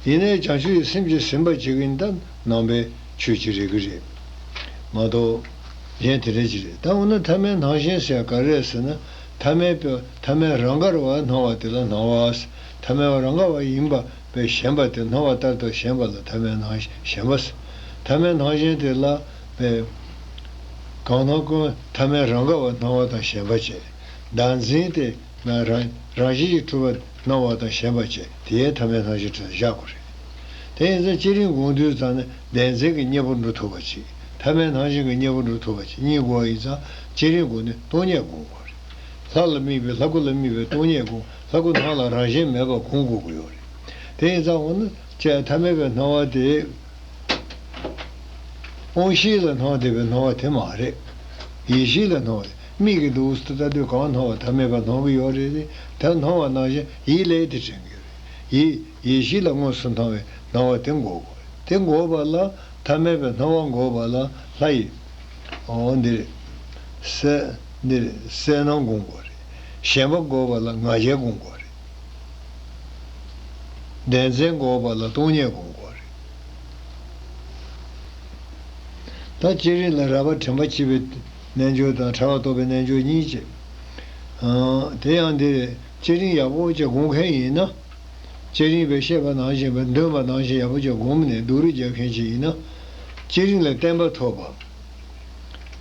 ཡིན་ནའི་བྱང་ཆུབ་ཀྱི་སེམས་ཀྱིས་ཟིན་པ་བྱེད་ཀྱི་ཡིན་ད་ནང་པའི་ཆོས་ཀྱི་རེ་གི་རེད་མ་གཏོགས། གཞན་དེ་འདྲ་ཅིག་རེད། ད་འོ་ན་ཐ་མལ་སྣང་ཞེན་ཟེར་ག་རེ་རེད་ཟེར་ན། ཐ་མལ་པའི་ཐ་མལ་རང་ག་ར་བ་སྣང་བ་དེ་ལ་སྣང་བ་ཟེར། ཐ་མལ་པ་རང་ག་བ་ཡིན་པ་པའི་ཞེན་པ་དེ། སྣང་བ་ལྟར་དུ་ཞེན་པ་ལ་ཐ་མལ་སྣང་ཞེན་པ་ཟེར། ཐ་མལ་སྣང་ཞེན་དེ་ལ་པའི་གང་སྣང་ཀུན་ཐ་མལ་རང་ག་བ་སྣང་བ་དང་ཞེན་པ་བཅས། བདག་འཛིན་དེ། ང་རང་རང་བཞིན་གྱིས་གྲུབ་པ་སྣང་བ་དང་ཞེན་པ་བཅས། དེ་ཡང་ཐ་མལ་སྣང་ཞེན་གྲས་སུ་བཞག་དགོས་རེད། དེ་ཡིན་ཙང་བསྐྱེད་རིམ་སྒོམ་དུས་ཙམ་ནས་བདེན་འཛིན་གྱི་གཉེན་པོ་འགྲུབ་ཐུབ་པ་ཅིག་ཐ་མལ་སྣང་ཞེན་གྱི་གཉེན་པོ་འགྲུབ་ཐུབ་པ་ཅིག་གཉིས་དགོས་པ་ཡིན་ཙང་བསྐྱེད་རིམ་སྒོམ་ནས་སྟོང་ཉིད་སྒོམ་དགོས་རེད། ལྷ་ལ་དམིགས་པའི་ལྷ་སྐུ་ལ་དམིགས་པའི་སྟོང་ཉིད་སྒོམ། ལྷ་སྐུ་སྣང་ལ་རང་བཞིན་མེད་པར་སྒོམ་དགོས་ཀྱི་ཡོད་རེད། དེ་ཡིན་ཙང་འོ་ན་ཅེས་ཐ་མལ་པའི་སྣང་བ་དེ། དབང་ཤེས་ལ་སྣང་བསྡད་པའི་སྣང་བ་དེ་མ་རེད། ཡེ་ཤེས་ལ་སྣང་བ་དེ་མིག་གིས་འདུག་སེ་ལྟ་དུས་གང་སྣང་བ་ཐ་མལ་པ་སྣང་གི་ཡོད་རེད་དེ། ད་སྣང་བ་ནང་བཞིན་ཡིད་ལས་དེ་དྲན་གྱི་རེད། ཡིད་ཡེ་ཤེས་ལ་དངོས་སུ་སྣང་བའི་སྣང་བ་དེ་འགོག་དགོས་རེད། དེ་འགོག་པ་ལ་ཐ་མལ་པའི་སྣང་བ་འགོག་པ་ལ་ལྷ་ཡི། འོ་འདིར། གསལ། འདིར་གསལ་སྣང་སྒོམ་དགོས་རེད། ཞེན་པ་འགོག་པ་ལ་ང་རྒྱལ་སྒོམ་དགོས་རེད། བདེན་འཛིན་འགོག་པ་ལ་སྟོང་ཉིད་སྒོམ་དགོས་རེད། ད་བསྐྱེད་རིམ་ལ་རགས་པ་དྲན་པ་བསྐྱེད་པའི་རྣལ་འབྱོར་དང་ཕྲ་བ་རྟོགས་པའི་རྣལ་འབྱོར་གཉིས་བྱེད། དེ་ཡང་འདིར་བསྐྱེད་རིམ་ཡག་པོ་བྱས་སྒོམ་མཁན་ཡིན་ན། བསྐྱེད་རིམ་པས་བཤད་པ་ནང་བཞིན་པའི་འདོན་པ་ནང་བཞིན་ཡག་པོ་བྱས་སྒོམ་ནས་སྡུག་རུས་རྒྱག་མཁན་ཅིག་ཡིན་ན། བསྐྱེད་རིམ་ལ་བརྟན་པ་ཐོབ་པ།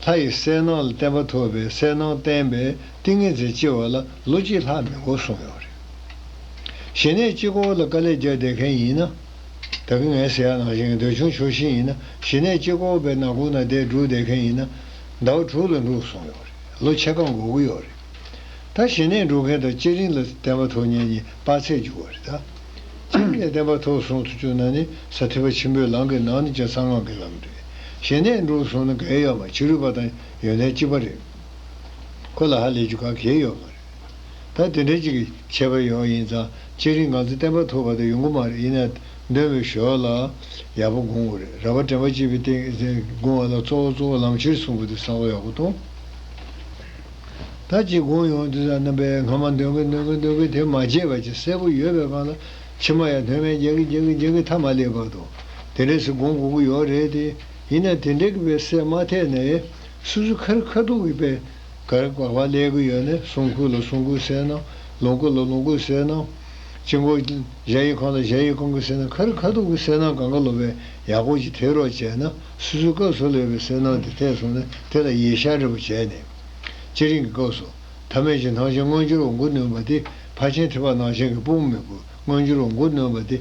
ལྷ་ཡི་གསལ་སྣང་ལ་བརྟན་པ་ཐོབ་པས་གསལ་སྣང་བརྟན་པས་ཏིང་ངེ་འཛིན་སྐྱེ་བ་ལ་ལོ་གཅིག་ལྷག་མི་འགོར་གསུངས་ཡོད་རེད། ཞི་གནས་གཅིག་པོ་ལ་དཀའ་ལས་རྒྱག་བསྡད་མཁན་ཡིན་ན། ད་གིན་ངས་ཟེར་ཡག་ནང་བཞིན་འདོད་ཆུང་ཆོག་ཤེས་ཡིན་ན། ཞི་གནས་གཅིག་པོ་པའི་ནང་ཁུག་ན་བསྡད་སྒྲུག་བསྡད་མཁན་ཡིན་ན། ཟླ་བ་དྲུག་ལ་འགྲོ་གསུངས་ཡོད་རེད། ལོ་ཕྱེད་ཀ་འགོར་གི་ཡོད་རེད། ད་ཞི་གནས་སྒྲུབ་མཁན་དང་བསྐྱེད་རིམ་ལ་བརྟན་པ་ཐོབ་མཁན་གཉིས་དཔག་ཚད་འགྱུར་བ་རེད་ད། བསྐྱེད་རིམ་ལ་བརྟན་པ་ཐོབ་སོང་ཐུབ་བཅུག་ན་ནི་ས་ཐེག་པ་ཆེན་པོའི་ལམ་གྱི་ནང་ནས་ཀྱང་གསང་སྔགས་ཀྱི་ལམ་རེད། ཞི་གནས་སྒྲུབ་སོང་ན་འགལ་ཡོད་མ། ཕྱི་རོལ་པ་དང་ཡོན་ཏན་གཅིག་པ་རེད། ཁོ་ལ་ཧ་ལས་རྒྱུ་ག་གེ་ཡོད་མ་རེད། ད་དེ་འདྲ་ཅིག་གི་ཁྱད་པར་ཡོད་ཡིན་ཙང་བསྐྱེད་རིམ་གང་ཚེ་བརྟན་པ་ཐོབ་པ་དང་ཡོང་གི་མ་རེད། ཡིན་ན་འདོན་པའི་ཞོར་ལ་ཡག་པོ་སྒོམ་དགོས་རེད། རགས་པ་དྲན་པ་བསྐྱེད་པའི་སྟེང་སྒོམ་པ་ལ་གཙོ་བོ་གཙོ་བོ་ལམ་ཁྱེར་གསུངས་པ་དེ་བསམ་བློ་ཡག་པོ་གཏོང་། ད་ཅིག་སྒོམ་ཡོང་དུས་ཙམ་རྣམ་པས་སྔ་མ་འདོན་གི་འདོན་གི་འདོན་གི་དེ་མ་བརྗེད་པ་ཅིག་གསལ་པོ་ཡོད་པའི་སྒང་ལ་ཕྱི་མ་ཡང་འདོན་མེད་རྒྱག་གི་རྒྱག་གི་རྒྱག་གི་མཐའ་མ་སླེབས་བར་དུ་དེ་འདྲས་སུ་སྒོམ་དགོས་ཀྱི་ཡོད་རེད་དེ། ཡིན་ན་དེ་འདྲས་ཀྱི་པའི་སེལ་མ་ཐེག་ནས་སོ་སོ་ཁ་རི་ཁ་ཐུག་གི་པའི་ག་རེ་བག་ཕེབས་སླེབས་ཀྱི་ཡོད་ནས་གསུང་ཁུག་ལ་གསུང་ཁུག་གསལ་སྣང་། ལོངས་སྐུ་ལ་ལོངས་སྐུ་གསལ་སྣང་། དཀྱིལ་འཁོར་གཞལ་ཡས་ཁང་ལ་གཞལ་ཡས་ཁང་གི་གསལ་སྣང་། ག་རི་ཁ་ཐུག་གི་གསལ་སྣང་གང་ག་ལོ་བས་ཡག་པོ་ཅིག་ཐེག་རོགས་བྱས་ན་སོ་སོའི་སྐབས་སུ་སླེབས་པའི་གསལ་སྣང་དེ་ཐེག་སོང་ནས་དེ་ལ་ཡེ་ཤེས་འདྲ་པོ་བྱས་ནས་བསྐྱེད་རིམ་གྱི་སྐབས་སུ་ཐ་མལ་གྱི་སྣང་ཞེན་མངོན་གྱུར་འོང་མགོ་གནོན་པ་དེ་ཕར་ཕྱིན་ཐེག་པ་ནང་བཞིན་གྱི་དཔུང་མི་དགོས། མངོན་གྱུར་འོང་མགོ་གནོན་པ་དེ་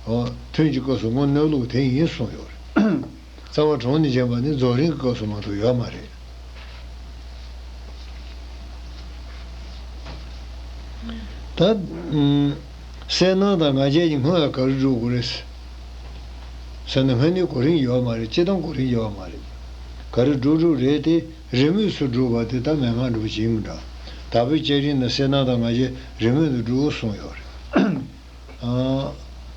འོ་ཐུན་གྱི་སྐབས་སུ་མགོ་གནོན་ལུགས་དེ་ཡིན་གསུངས་ཡོད་རེད། རྩ་བ་དྲུངས་ནས་བྱས་པ་ནི་རྫོགས་རིམ་གྱི་སྐབས་སུ་མ་གཏོགས་ཡོད་མ་རེད། ད་ཨུམ། གསལ་སྣང་དང་ང་རྒྱལ་གྱི་སྔོན་ལ་ག་རེ་སྒྲུབ་དགོས་རེད་ཟེར་ན། སྔོན་ནས་གོ་རིམ་ཡོད་མ་རེད། སྤྱིར་བཏང་གོ་རིམ་ཡོད་མ་རེད། ག་རེ་སྒྲུབ་སྒྲུབ་རེད་དེ། རེས་མོས་སུ་སྒྲུབ་པ་དེ་ད་མན་ངག་འགྲུབ་ཅིག་ཡིན་འདྲ། དྭགས་པོའི་བསྐྱེད་རིམ་ནི་གསལ་སྣང་དང་ང་རྒྱལ་རེས་མོས་སུ་སྒྲུབ་གསུངས་ཡོད་རེད། ཨ།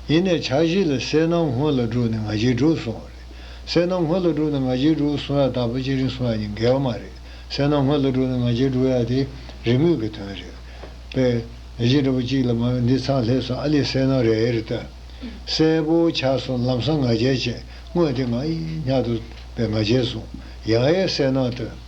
ཡིན་ནའི་ཕྱག་བཞེས་ལ་གསལ་སྣང་སྔོན་ལ་སྒྲུབ་ནས་ང་རྒྱལ་སྒྲུབ་གསུངས་པ་རེད། གསལ་སྣང་སྔོན་ལ་སྒྲུབ་ནས་ང་རྒྱལ་སྒྲུབ་གསུངས་ཡ་དྭགས་པོ་བསྐྱེད་རིམ་གསུངས་ཡ་གཉིས་འགལ་བ་མ་རེད། གསལ་སྣང་སྔོན་ལ་སྒྲུབ་ནས་ང་རྒྱལ་སྒྲུབ་ཡ་དེ་རེས་མོས་ཀྱི་དོན་རེད། དཔེ། ཡིད་བཞིན་རིན་པོ་ཆེ་ལ་མ་འདི་ཚང་ལྷས་སོ་ཨ་ལས་གསལ་སྣང་རེ་རེ་སྟོན། གསལ་པོ་ཆགས་སོང་ལམ་སང་ང་རྒྱལ་བྱས་སྔོན་དེ་ང་ཡི་སྙག་ཏུ་པའི་ང་རྒྱལ་བཟུང་ཡང་ཡང་གསལ་སྣང་སྟོན།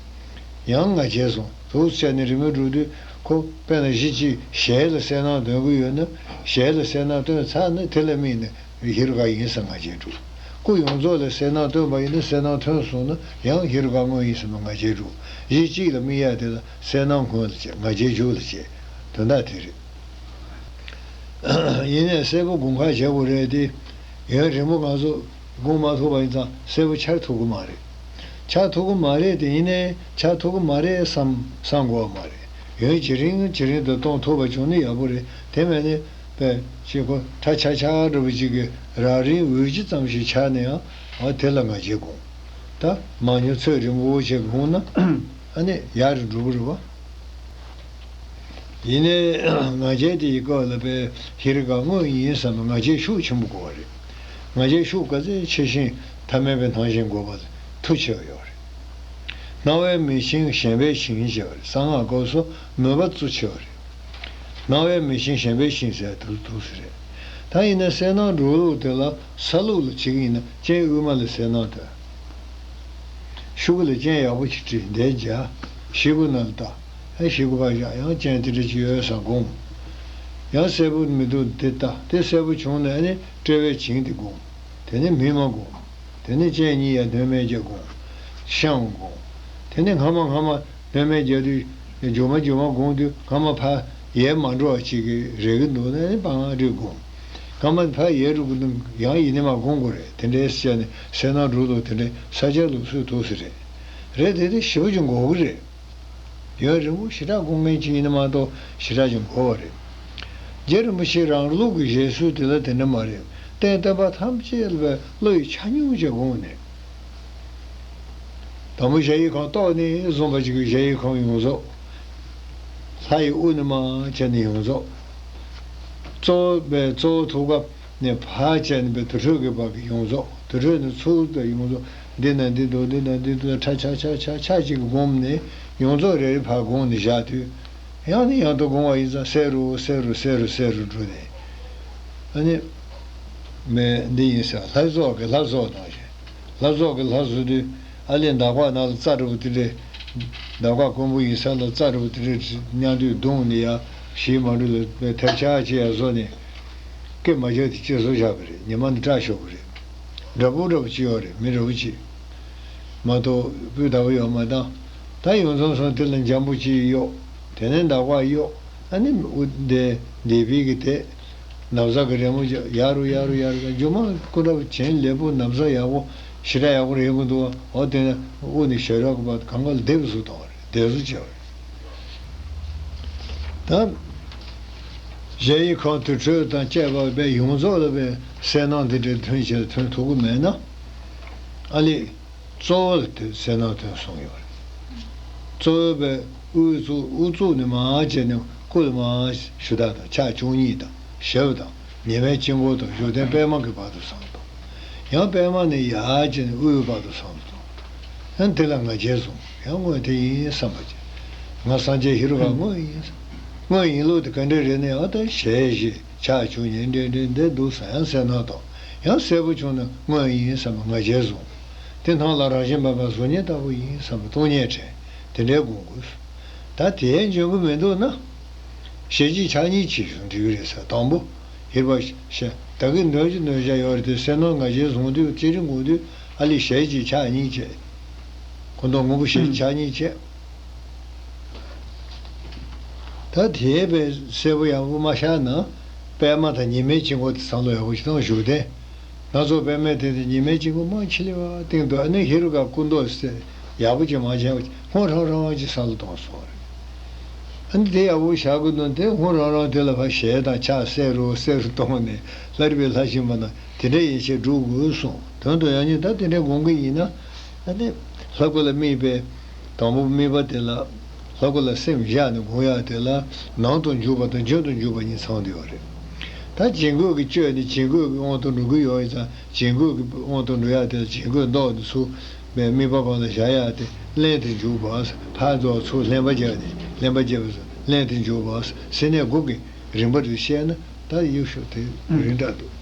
ཡང་ང་རྒྱལ་བཟུང་། དུག་བྱས་ནས་རི་མོ་འགྲོ་དུས་ཁོ་དཔེར་ན་གཞི་གཅིག་ཞལ་ལ་གསལ་སྣང་སྟོན་གྱི་ཡོད་ན་ཞལ་ལ་གསལ་སྣང་སྟོན་ཚར་ན་དེ་ལ་དམིགས་ནས་ཧེ་རུ་ཀ་ཡིན་ས་ང་རྒྱལ་འགྲོ། སྐུ་ཡོངས་རྫོགས་ལ་གསལ་སྣང་སྟོན་པ་ཡིན་ན་གསལ་སྣང་ཐོན་སོང་ན་ཡང་ཧེ་རུ་ཀ་དངོས་ཡིན་ས་ང་རྒྱལ་འགྲོ། གཞི་གཅིག་ལ་དམིགས་ཡ་དེ་ལ་གསལ་སྣང་སྔོན་ལ་བྱས་ང་རྒྱལ་མཇུག་ལ་བྱས། དོན་དག་དེ་རེད། ཡིན་ནའི་གསལ་པོ་དགོངས་ཁ་བྱེད་དགོས་རེད་དེ། ཡུན་རིང་པོ་ང་ཚོ་སྒོམ་མ་ཐུབ་པ་ཡིན་ཙང་གསལ་པོ་འཆར་ཐུབ་ཀྱི་མ་རེད། འཆར་ཐུབ་ཀྱི་མ་རེད་དེ། ཡིན་ནའི་འཆར་ཐུབ་ཀྱི་མ་རེད་བསམ་བསམ་དགོས་པ་མ་རེད། ཡུན་ཇེ་རིང་ཇེ་རིང་དུ་གཏོང་ཐུབ་པ་བྱུང་ན་ཡག་པོ་རེད། དེ་མེད་ནའི་པས་ཅིག་གོ་ཁྲ་ཆག་ཆག་འདྲ་པོ་ཅིག་གི་རགས་རིམ་འོད་ཅི་ཙམ་ཞིག་འཆར་ན་ཡང་འོ་དེ་ལ་ང་རྒྱལ་དགོངས། ད་མང་ཉུང་ཚོད་རིང་པོ་ཞིག་དགོངས་ན་ཨ་ནི་ཡག་རུ་འགྲོ་གི་རེད་བ། ཡིན་ནའི་ང་རྒྱལ་དེ་ཡི་སྐབས་ལ་པའི་ཧེ་རུ་ཀ་དངོས་ཡིན་བསམ་པའི་ང་རྒྱལ་ཤུགས་ཆེན་པོ་དགོས་པ་རེད། ང་རྒྱལ་ཤུགས་ག་ཚད་ཆེ་ཞིང་ཐ་མལ་པའི་སྣང་ཞེན་འགོག་པ་མཐུ་ཆེ་བ་ཡོད་རེད། སྣང་བས་མི་འཆིང་ཞེན་པས་འཆིང་ཞེས་པ་རེད། གསང་སྔགས་སྐབས་སུ་མོས་པ་གཙོ་ཆེ་བ་རེད། སྣང་བས་མི་འཆིང་ཞེན་པས་འཆིང་ཟེར་དུ་འདུག་ཟེར་རེད། ད་ཡིན་ན་གསལ་སྣང་སྒྲུབ་ལུགས་དེ་ལ་ས་ལུགས་ལ་བྱེད་ཀྱི་ཡིན་ན་སྤྱན་དབུས་མ་ལ་གསལ་སྣང་སྟོན། ཤུ་གུ་ལ་སྤྱན་ཡག་པོ་ཞིག་བྲིས་འདས་བྱ། ཤི་གུ་ན་ལ་ལྟ། ཨེ་ཤི་གུ་ཕར་བཞག་ཡང་སྤྱན་དེ་འདྲ་ཅིག་ཡོད་ས་སྒོམ། ཡང་གསལ་པོ་མི་འདུག་དེ་ལྟ། དེ་གསལ་པོ་བྱུང་ནས་ཨ་ནི་དཔྲལ་བའི་བྱིངས་དེ་སྒོམ། དེ་ནས་མིག་མ་སྒོམ། དེ་ནས་སྤྱན་གཉིས་ཡར་གདོད་མའི་རྒྱབ་སྒོམ། ཤངས་སྒོམ། དེ་ནས་སྔ་མ་སྔ་མ་གདོད་མའི་རྒྱབ་དུས་མཇུག་མ་མཇུག་མ་སྒོམ་དུས་སྔ་མ་ཕར་ཡལ་མ་འགྲོ་བ་ཅིག་གི་རེ་གི་འདུག་ན་ཨ་ནི་པང་ཨ་རི་སྒོམ། སྔ་མ་ཕར་ཡལ་འགྲོ་གི་འདུག་ཡང་ཡིན་ནས་མ་སྒོམ་དགོས་རེད། དེ་འདྲའི་བྱས་ནས་གསལ་སྣང་སྒྲུབ་ལུགས་དེ་འདྲའི་ས་སྐྱ་ལུགས་སྲོལ་འདུག་ཟེར་རེད། རེད་དེ་དེ་ཞེ་པོ་ཅིག་འགོར་གི་རེད། ཡུན་རིང་པོ་ཞེ་དྲག་སྒོམ་མཁན་ཅིག་ཡིན་ན་མ་གཏོགས་ཞེ་དྲག་ཅིག་འགོར་བ་རེད། རྗེ་རིན་པོ་ཆེ་རང་ལུགས་ཀྱི་བཞེད་སྲོལ་དེ་ལ་དེ་འདྲ་མ་རེད། རྟེན་བརྟེན་པ་ཐམས་ཅད་ལ་བློ་ཡི་ཆ་སྙོམས་བྱས་དགོངས་ནས། དང་པོ་གཞལ་ཡས་ཁང་གཏོགས་ནས་བཟུང་བ་ཅིག་གི་གཞལ་ཡས་ཁང་ཡོངས་རྫོགས། ལྷ་ཡི་དབུ་ནས་མར་བྱས་ནས་ཡོངས་རྫོགས། གཙོ་བོ་པའི་གཙོ་བོ་ཐུགས་ཀ་ནས་ཕར་བྱས་ནས་པའི་དུར་ཁྲོད་ཀྱི་བར་གྱི་ཡོངས་རྫོགས། དུར་ཁྲོད་ནས་ཚུར་དུ་ཡོངས་རྫོགས། འདི་ན་འདི་འདུག་འདི་ན་འདི་འདུག་ཁྲ་ཁྲ་ཁྲ་ཁྲ་ཁྲ་ཅིག་གིས་བསྒོམས་ནས་ཡོངས་རྫོགས་རེ་རེ་ཕར་བསྒོམས་ནས་བཞག་དུས། ཡང་ནས་ཡང་དུ་བསྒོམ་པ་ཡིན་ཙང་གསལ་རུ་གསལ་རུ་གསལ་རུ་གསལ་རུ་འགྲོ་ནས། ཨ་ནི། མེ་འདི་ཡིན་ཟེར། ལྷ་བཟོ་གི་ལྷ་བཟོ་གནང་ཞིང་། ལྷ་བཟོ་གི་ལྷ་བཟོ་དུས། ཨ་ལས་འདག་པ་ནང་ལ་རྩྭ་འདྲ་བོ་དེ་འདྲས། འདག་པ་དཀོན་པོ་ཡིན་ས་ལ་རྩྭ་འདྲ་བོ་དེ་འདྲས་མཉམ་དུ་བརྡུངས་ནས་ཡ། གཞིས་མ་འགྲོ་ལ་ཐལ་ཆ་ཅི་ཡ་བཟོ་ནས། སྐེ་མ་བྱས་དེ་ཅི་བཟོ་བཞག་པ་རེད། ཉི་མ་ནི་སྐྲ་ཤོར་གི་རེད། འདྲ་པོ་འདྲ་པོ་ཅི་ཡོད་རེད། མི་འདྲ་པོ་ཅི། མ་གཏོགས་སྤུས་དག་པོ་ཡོད་མ་བཏང་། ད་ཡོངས་རྫོགས་སོང་དེ་ལ་འཇམ་པོ་ཅིག་གཡོགས། དེ་ནས་འདག་པ་གཡོགས། ཨ་ནི་འུ་འདི་འདི་བི་གི་དེ། ན་བཟའ་གི་རི་མོ་ཅིག་ཡར་རུ་ཡར་རུ་ཡར་རུ། མཇུག་མ་སྐུ་འདྲ་བོ་བྱིན་ལེབ་པོ་ན་བཟའ་ཡག་པོ་ཞེ་དྲག་ཡག་པོ་རེད་གི་འདུག་འོ་དེ་ནས་དབུ་ནས་ཞབས་ར་གི་བར་གང་ག་ལ་ལྡེབ་བཟོ་བཏང་བ་རེད། ལྡེབ་བཟོ་བྱས་པ་རེད། ད་གཞལ་ཡས་ཁང་དུར་ཁྲོད་དང་བཅས་པ་པའི་ཡོངས་རྫོགས་ལ་པའི་གསལ་སྣང་འདི་འདྲའི་ཐོན་བྱས་ཐོན་ཐུབ་གི་མེད་ན། ཨ་ལས། གཙོ་བོ་ལ་དེ་གསལ་སྣང་ཐོན་སོང་ཡོད་རེད། གཙོ་བོ་པའི་དབུ་གཙུག་དབུ་གཙུག་ནས་མར་བྱས་ནས་སྐུ་ལ་མར་ཞུ་དག་དང་ཕྱག་བཅུ་གཉིས་དང་ཞབས་དང་ཉི་མའི་དཀྱིལ་འཁོར་དང་བཞུགས་གདན་པད་མ་གི་བར་དུ་བསམ་དང་། ཡང་པད་མ་ནས་ཡར་བྱས་ནས་དབུའི་བར་དུ་བསམ་དང་། ཡང་དེ་ལ་ང་རྒྱལ་བཟུང་། ཡང་དངོས་དེ་ཡིན་བསམ་པ་བྱས། ང་སངས་རྒྱས་ཧེ་རུ་ཀ་དངོས་ཡིན་བསམ། དངོས་ཡིན་ལུགས་དེ་ག་འདྲ་རེད་ན། ཡང་ད་ཞལ་བཞི་ཕྱག་བཅུ་གཉིས་འདྲེ་འདྲེ་འདི་འདུག་ས་ཡང་གསལ་སྣང་དང་། ཡང་གསལ་པོ་བྱུང་ན་དངོས་ཡིན་བསམ་པ་ང་རྒྱལ་བཟུང་། དེ་སྣང་ལ་རང་བཞིན་མེད་པར་གཟུགས་བརྙན་ལྟ་བུ་ཡིན་བསམ་པ་སྟོང་ཉིད་དྲན། དེ་འདྲའི་དགོངས་དགོས། ད་དེའི་འཇོན་གྱི་མི་འདུག་ན། ཞལ་གཅིག་ཕྱག་གཉིས་བྱས་ཞུ་འགྲིག་གི་རེད་ཟེར། དང་པོ། ཧེ་བ་ཤ་ད་གིན་འདོན་གྱི་འདོན་བྱ་ཡོད་རེད་དེ། གསལ་སྣང་ང་རྒྱལ་བཟུང་དུས་ཅི་རིགས་དགོངས་དུས། ཨ་ལས་ཞལ་གཅིག་ཕྱག་གཉིས་བྱས། ཁོ་ཐོག་དངོས་པོ་ཞལ་གཅིག་ཕྱག་གཉིས་བྱས། ད་དེའི་པའི་གསལ་པོ་ཡག་པོ་མ་ཤར་ན། པད་མ་དང་ཉི་མའི་དཀྱིལ་འཁོར་དེ་བསམ་བློ་ཡག་པོ་ཞིག་བཏང་། བཞུགས་གདན། སྣ་ཚོགས་པད་མའི་སྟེང་དུ་ཉི་མའི་དཀྱིལ་འཁོར་མང་ཆེ་ལེ་བ་སྟེང་དུ། ཨ་ནི་ཧེ་རུ་ཀ་སྐུ་མདོག་གསལ་ཡག་པོ་ཅིག་མ་བྱས་པ་ཅིག་སྔོ་ཧྲང་ཧྲང་ཅིག་བསམ་བློ་གཏོང་སོང་རེད། ཨ་ནི་དེ་ཡག་པོ་བཞག་དགོས་དོན་དེ། སྔོ་ཧྲང་ཧྲང་དེ་ལ་ཕར་ཞལ་དང་ཕྱག་གསལ་རུ་གསལ་རུ་གཏོང་ནས། ལྷ་རིས་པའི་ལྷ་ཞིག་མ་ན་དེ་འདྲ་ཡན་ཆད་འགྲུབ་དགོས་གསུངས། དོན་དུ་ཡང་ཉིད་ད་དེ་འདྲ་དགོངས་ཀྱི་ཡིན་ན། ཨ་ནི་ལྷ་སྐུ་ལ་དམིགས་པའི། དང་པོ་དམིགས་པ་དེ་ལ། ལྷ་སྐུ་ལ་སེམས་བཞག་ནས་དགོངས་ཡག་དེ་ལ། ནང་དུ་འཇུག་པ་དང་རྒྱུན་དུ་འཇུག་པ་གཉིས་ཚང་བསྡད་ཡོད་རེད། ད་བྱིང་རྒོད་ཀྱི་སྤྱོད་ནི་བྱིང་རྒོད་ཀྱི་དབང་དུ་འགྲོ་གི་ཡོད་ཡིན་ཙང་། བྱིང་རྒོད་ཀྱི་དབང་དུ་འགྲོ་ཡག་དེ་ལ་བྱིང་རྒོད་བཟློག་ནས་ཚུར་དམིགས་པ་གང་ལ་བཞག་ཡག་དེ། ལྷན་དུ་འཇུག་པ། ཕར་རྫོགས་ཚུར་ལྷན་པ་རྒྱབ་ནས། ལྷན་པ་རྒྱབ་པ། ལྷན་དུ་འཇུག་པ། སེམས་གནས་དགུ་གི་རིམ་པ་དེ་བཤད་ན་ད་ཡག་ཤོས་དེ་རེད་འདྲ་འདུག་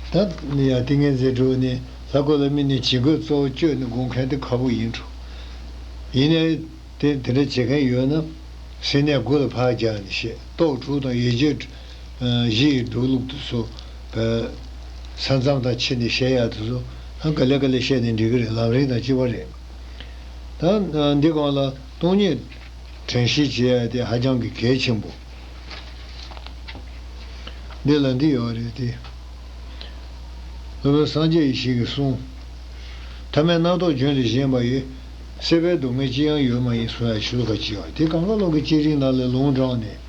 ད་ཡང་ཏིང་ངེ་འཛིན་དྲུག་ནི་ལྷ་སྐུ་ལ་དམིགས་ནས་བྱིང་རྒོད་གཙོ་བོ་བཅོས་ནས་དགོངས་མཁན་དེ་ཁག་པོ་ཡིན་འགྲོ། ཡིན་ནའི་དེ་དེ་འདྲ་བྱེད་མཁན་ཡོད་ན། སེམས་གནས་དགུ་ལ་ཕར་རྒྱག་ནས་བཤད། རྟོག་དྲུག་དང་ཡིད་དཔྱོད་བཞི་ཡི་སྒྲུབ་ལུགས་དེ་ཚོ། ས་མཚམས་དང་ཕྱེ་ནས་བཤད་ཡག་དེ་ཚོ། ཨ། ག་ལེ་ག་ལེ་བཤད་ནས་འགྲིག་གི་རེད། ལམ་རིམ་དང་གཅིག་པ་རེད། ད་འདི་སྒང་ལ་སྟོང་ཉིད་དྲན་ཤེས་བྱེད་ཡ་དེ་ཧ་ཅང་གི་གལ་ཆེན་པོ། འདི་ལ་འདི་ཡོད་རེད་དེ། སློབ་དཔོན་སངས་རྒྱས་ཡེ་ཤེས་ཀྱིས་གསུངས། ཐ་མལ་རྣམ་རྟོག་རྒྱུན་དུ་ཞེན་པ་ཡིས། སྲེད་པའི་སྡུག་བསྔལ་ཅི་ཡང་ཡོད་མ་ཡིན་གསུང་ཡ་ཆོས་ལུགས་ཁ་ཅིག་ཡོད་རེད། དེ་གང་ག་ལོག་གི་བསྐྱེད་རིམ་ནང་ལས་ལུང་དྲངས་ནས།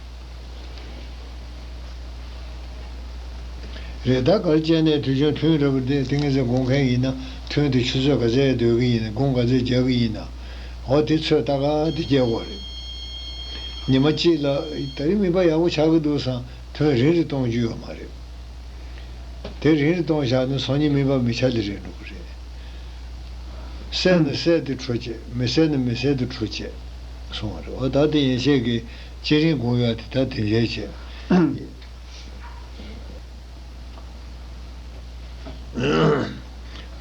རེད། ད་ག་རེ་བྱས་ནས་དུས་རྒྱུན་ཐུན་རེ་བ་དེ་ཏིང་ངེ་འཛིན་སྒོམ་མཁན་ཡིན་ན། ཐུན་དེ་ཆུ་ཚོད་ག་ཚད་སྡོད་ཀྱི་ཡིན་ན། སྒོམ་ག་ཚད་རྒྱག་གི་ཡིན་ན། འོ་དེ་ཚོད་ལྟ་ག་དེ་རྒྱག་དགོས་རེད། ཉི་མ་གཅིག་ལ་ད་རེས་དམིགས་པ་ཡག་པོ་ཆགས་ཀྱི་འདུག་བསམ། ཐུན་རིང་རུ་གཏོང་རྒྱུ་ཡོད་མ་རེད། དེ་རིང་རུ་གཏོང་བཞག་ན་སང་ཉིན་དམིགས་པ་མི་ཆགས་ལེ་རེད་འགྲོ་གི་རེད། གསལ་ན་གསལ་དུ་འཕྲོ་བཅད། མི་གསལ་ན་མི་གསལ་དུ་འཕྲོ་བཅད་གསུངས་པ་རེད། འོ་ད་དེ་ཡན་ཆད་ཀྱི་བསྐྱེད་རིམ་སྒོམ་ཡག་དེ་ད་དེ་འདྲ་བྱས།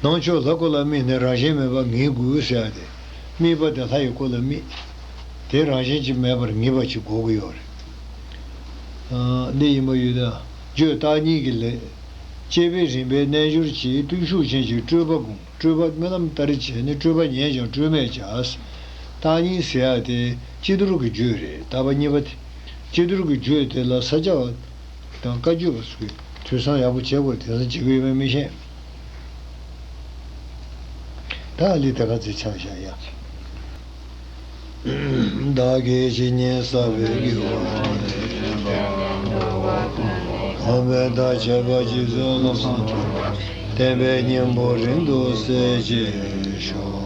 ནང་ཆོས་ལྷ་སྐུ་ལ་དམིགས་ནས་རང་བཞིན་མེད་པར་ངེས་དགོས་ཟེར་ཡ་དེ། དམིགས་པ་དེ་ལྷ་ཡི་སྐུ་ལ་དམིགས། དེ་རང་བཞིན་གྱིས་མེད་པར་ངེས་པ་ཅིག་དགོས་ཀྱི་ཡོད་རེད། ཨ། འདི་ཡིན་པ་ཡོད་ད། རྒྱུད་བརྟག་གཉིས་ཀྱི་ལས། བསྐྱེད་པའི་རིམ་པའི་རྣལ་འབྱོར་གྱིས། བརྟུལ་ཞུགས་ཅན་གྱི་སྤྲུལ་པ་བསྒོམ། སྤྲུལ་པ་རྨི་ལམ་ལྟར་བྱས་ནས། སྤྲུལ་པ་ཉིད་ཀྱང་སྤྲོས་མེད་བྱ། བརྟག་གཉིས་ཟེར་ཡ་དེ་སྤྱི་ཏོར་གྱི་རྒྱུད་རེད། བརྟག་པ་གཉིས་པ་དེ། སྤྱི་ཏོར་གྱི་རྒྱུད་དེ་ལ་ས་སྐྱ་པ་དང་བཀའ་བརྒྱུད་པ་ཚོས་ཐོས་བསམ་ཡག་པོ་བྱེད་དགོས། དེང་སང་བྱེད་ཀྱི་ཡོད་མེད་མི་ཤེས། ད་ཨ་ལི་དེ་ག་ཚོད་ཆགས་བཞག་ཡ། བདག་གིས་ཇི་སྙེད་བསགས་པའི་དགེ་བ་འདི། གོང་མའི་བདག་ཁྱད་པར་རྗེ་བཙུན་བློ་བཟང་གྲགས་པ་བསྟན་པའི་སྙིང་པོ་རིང་དུ་གསལ་བྱེད་ཤོག།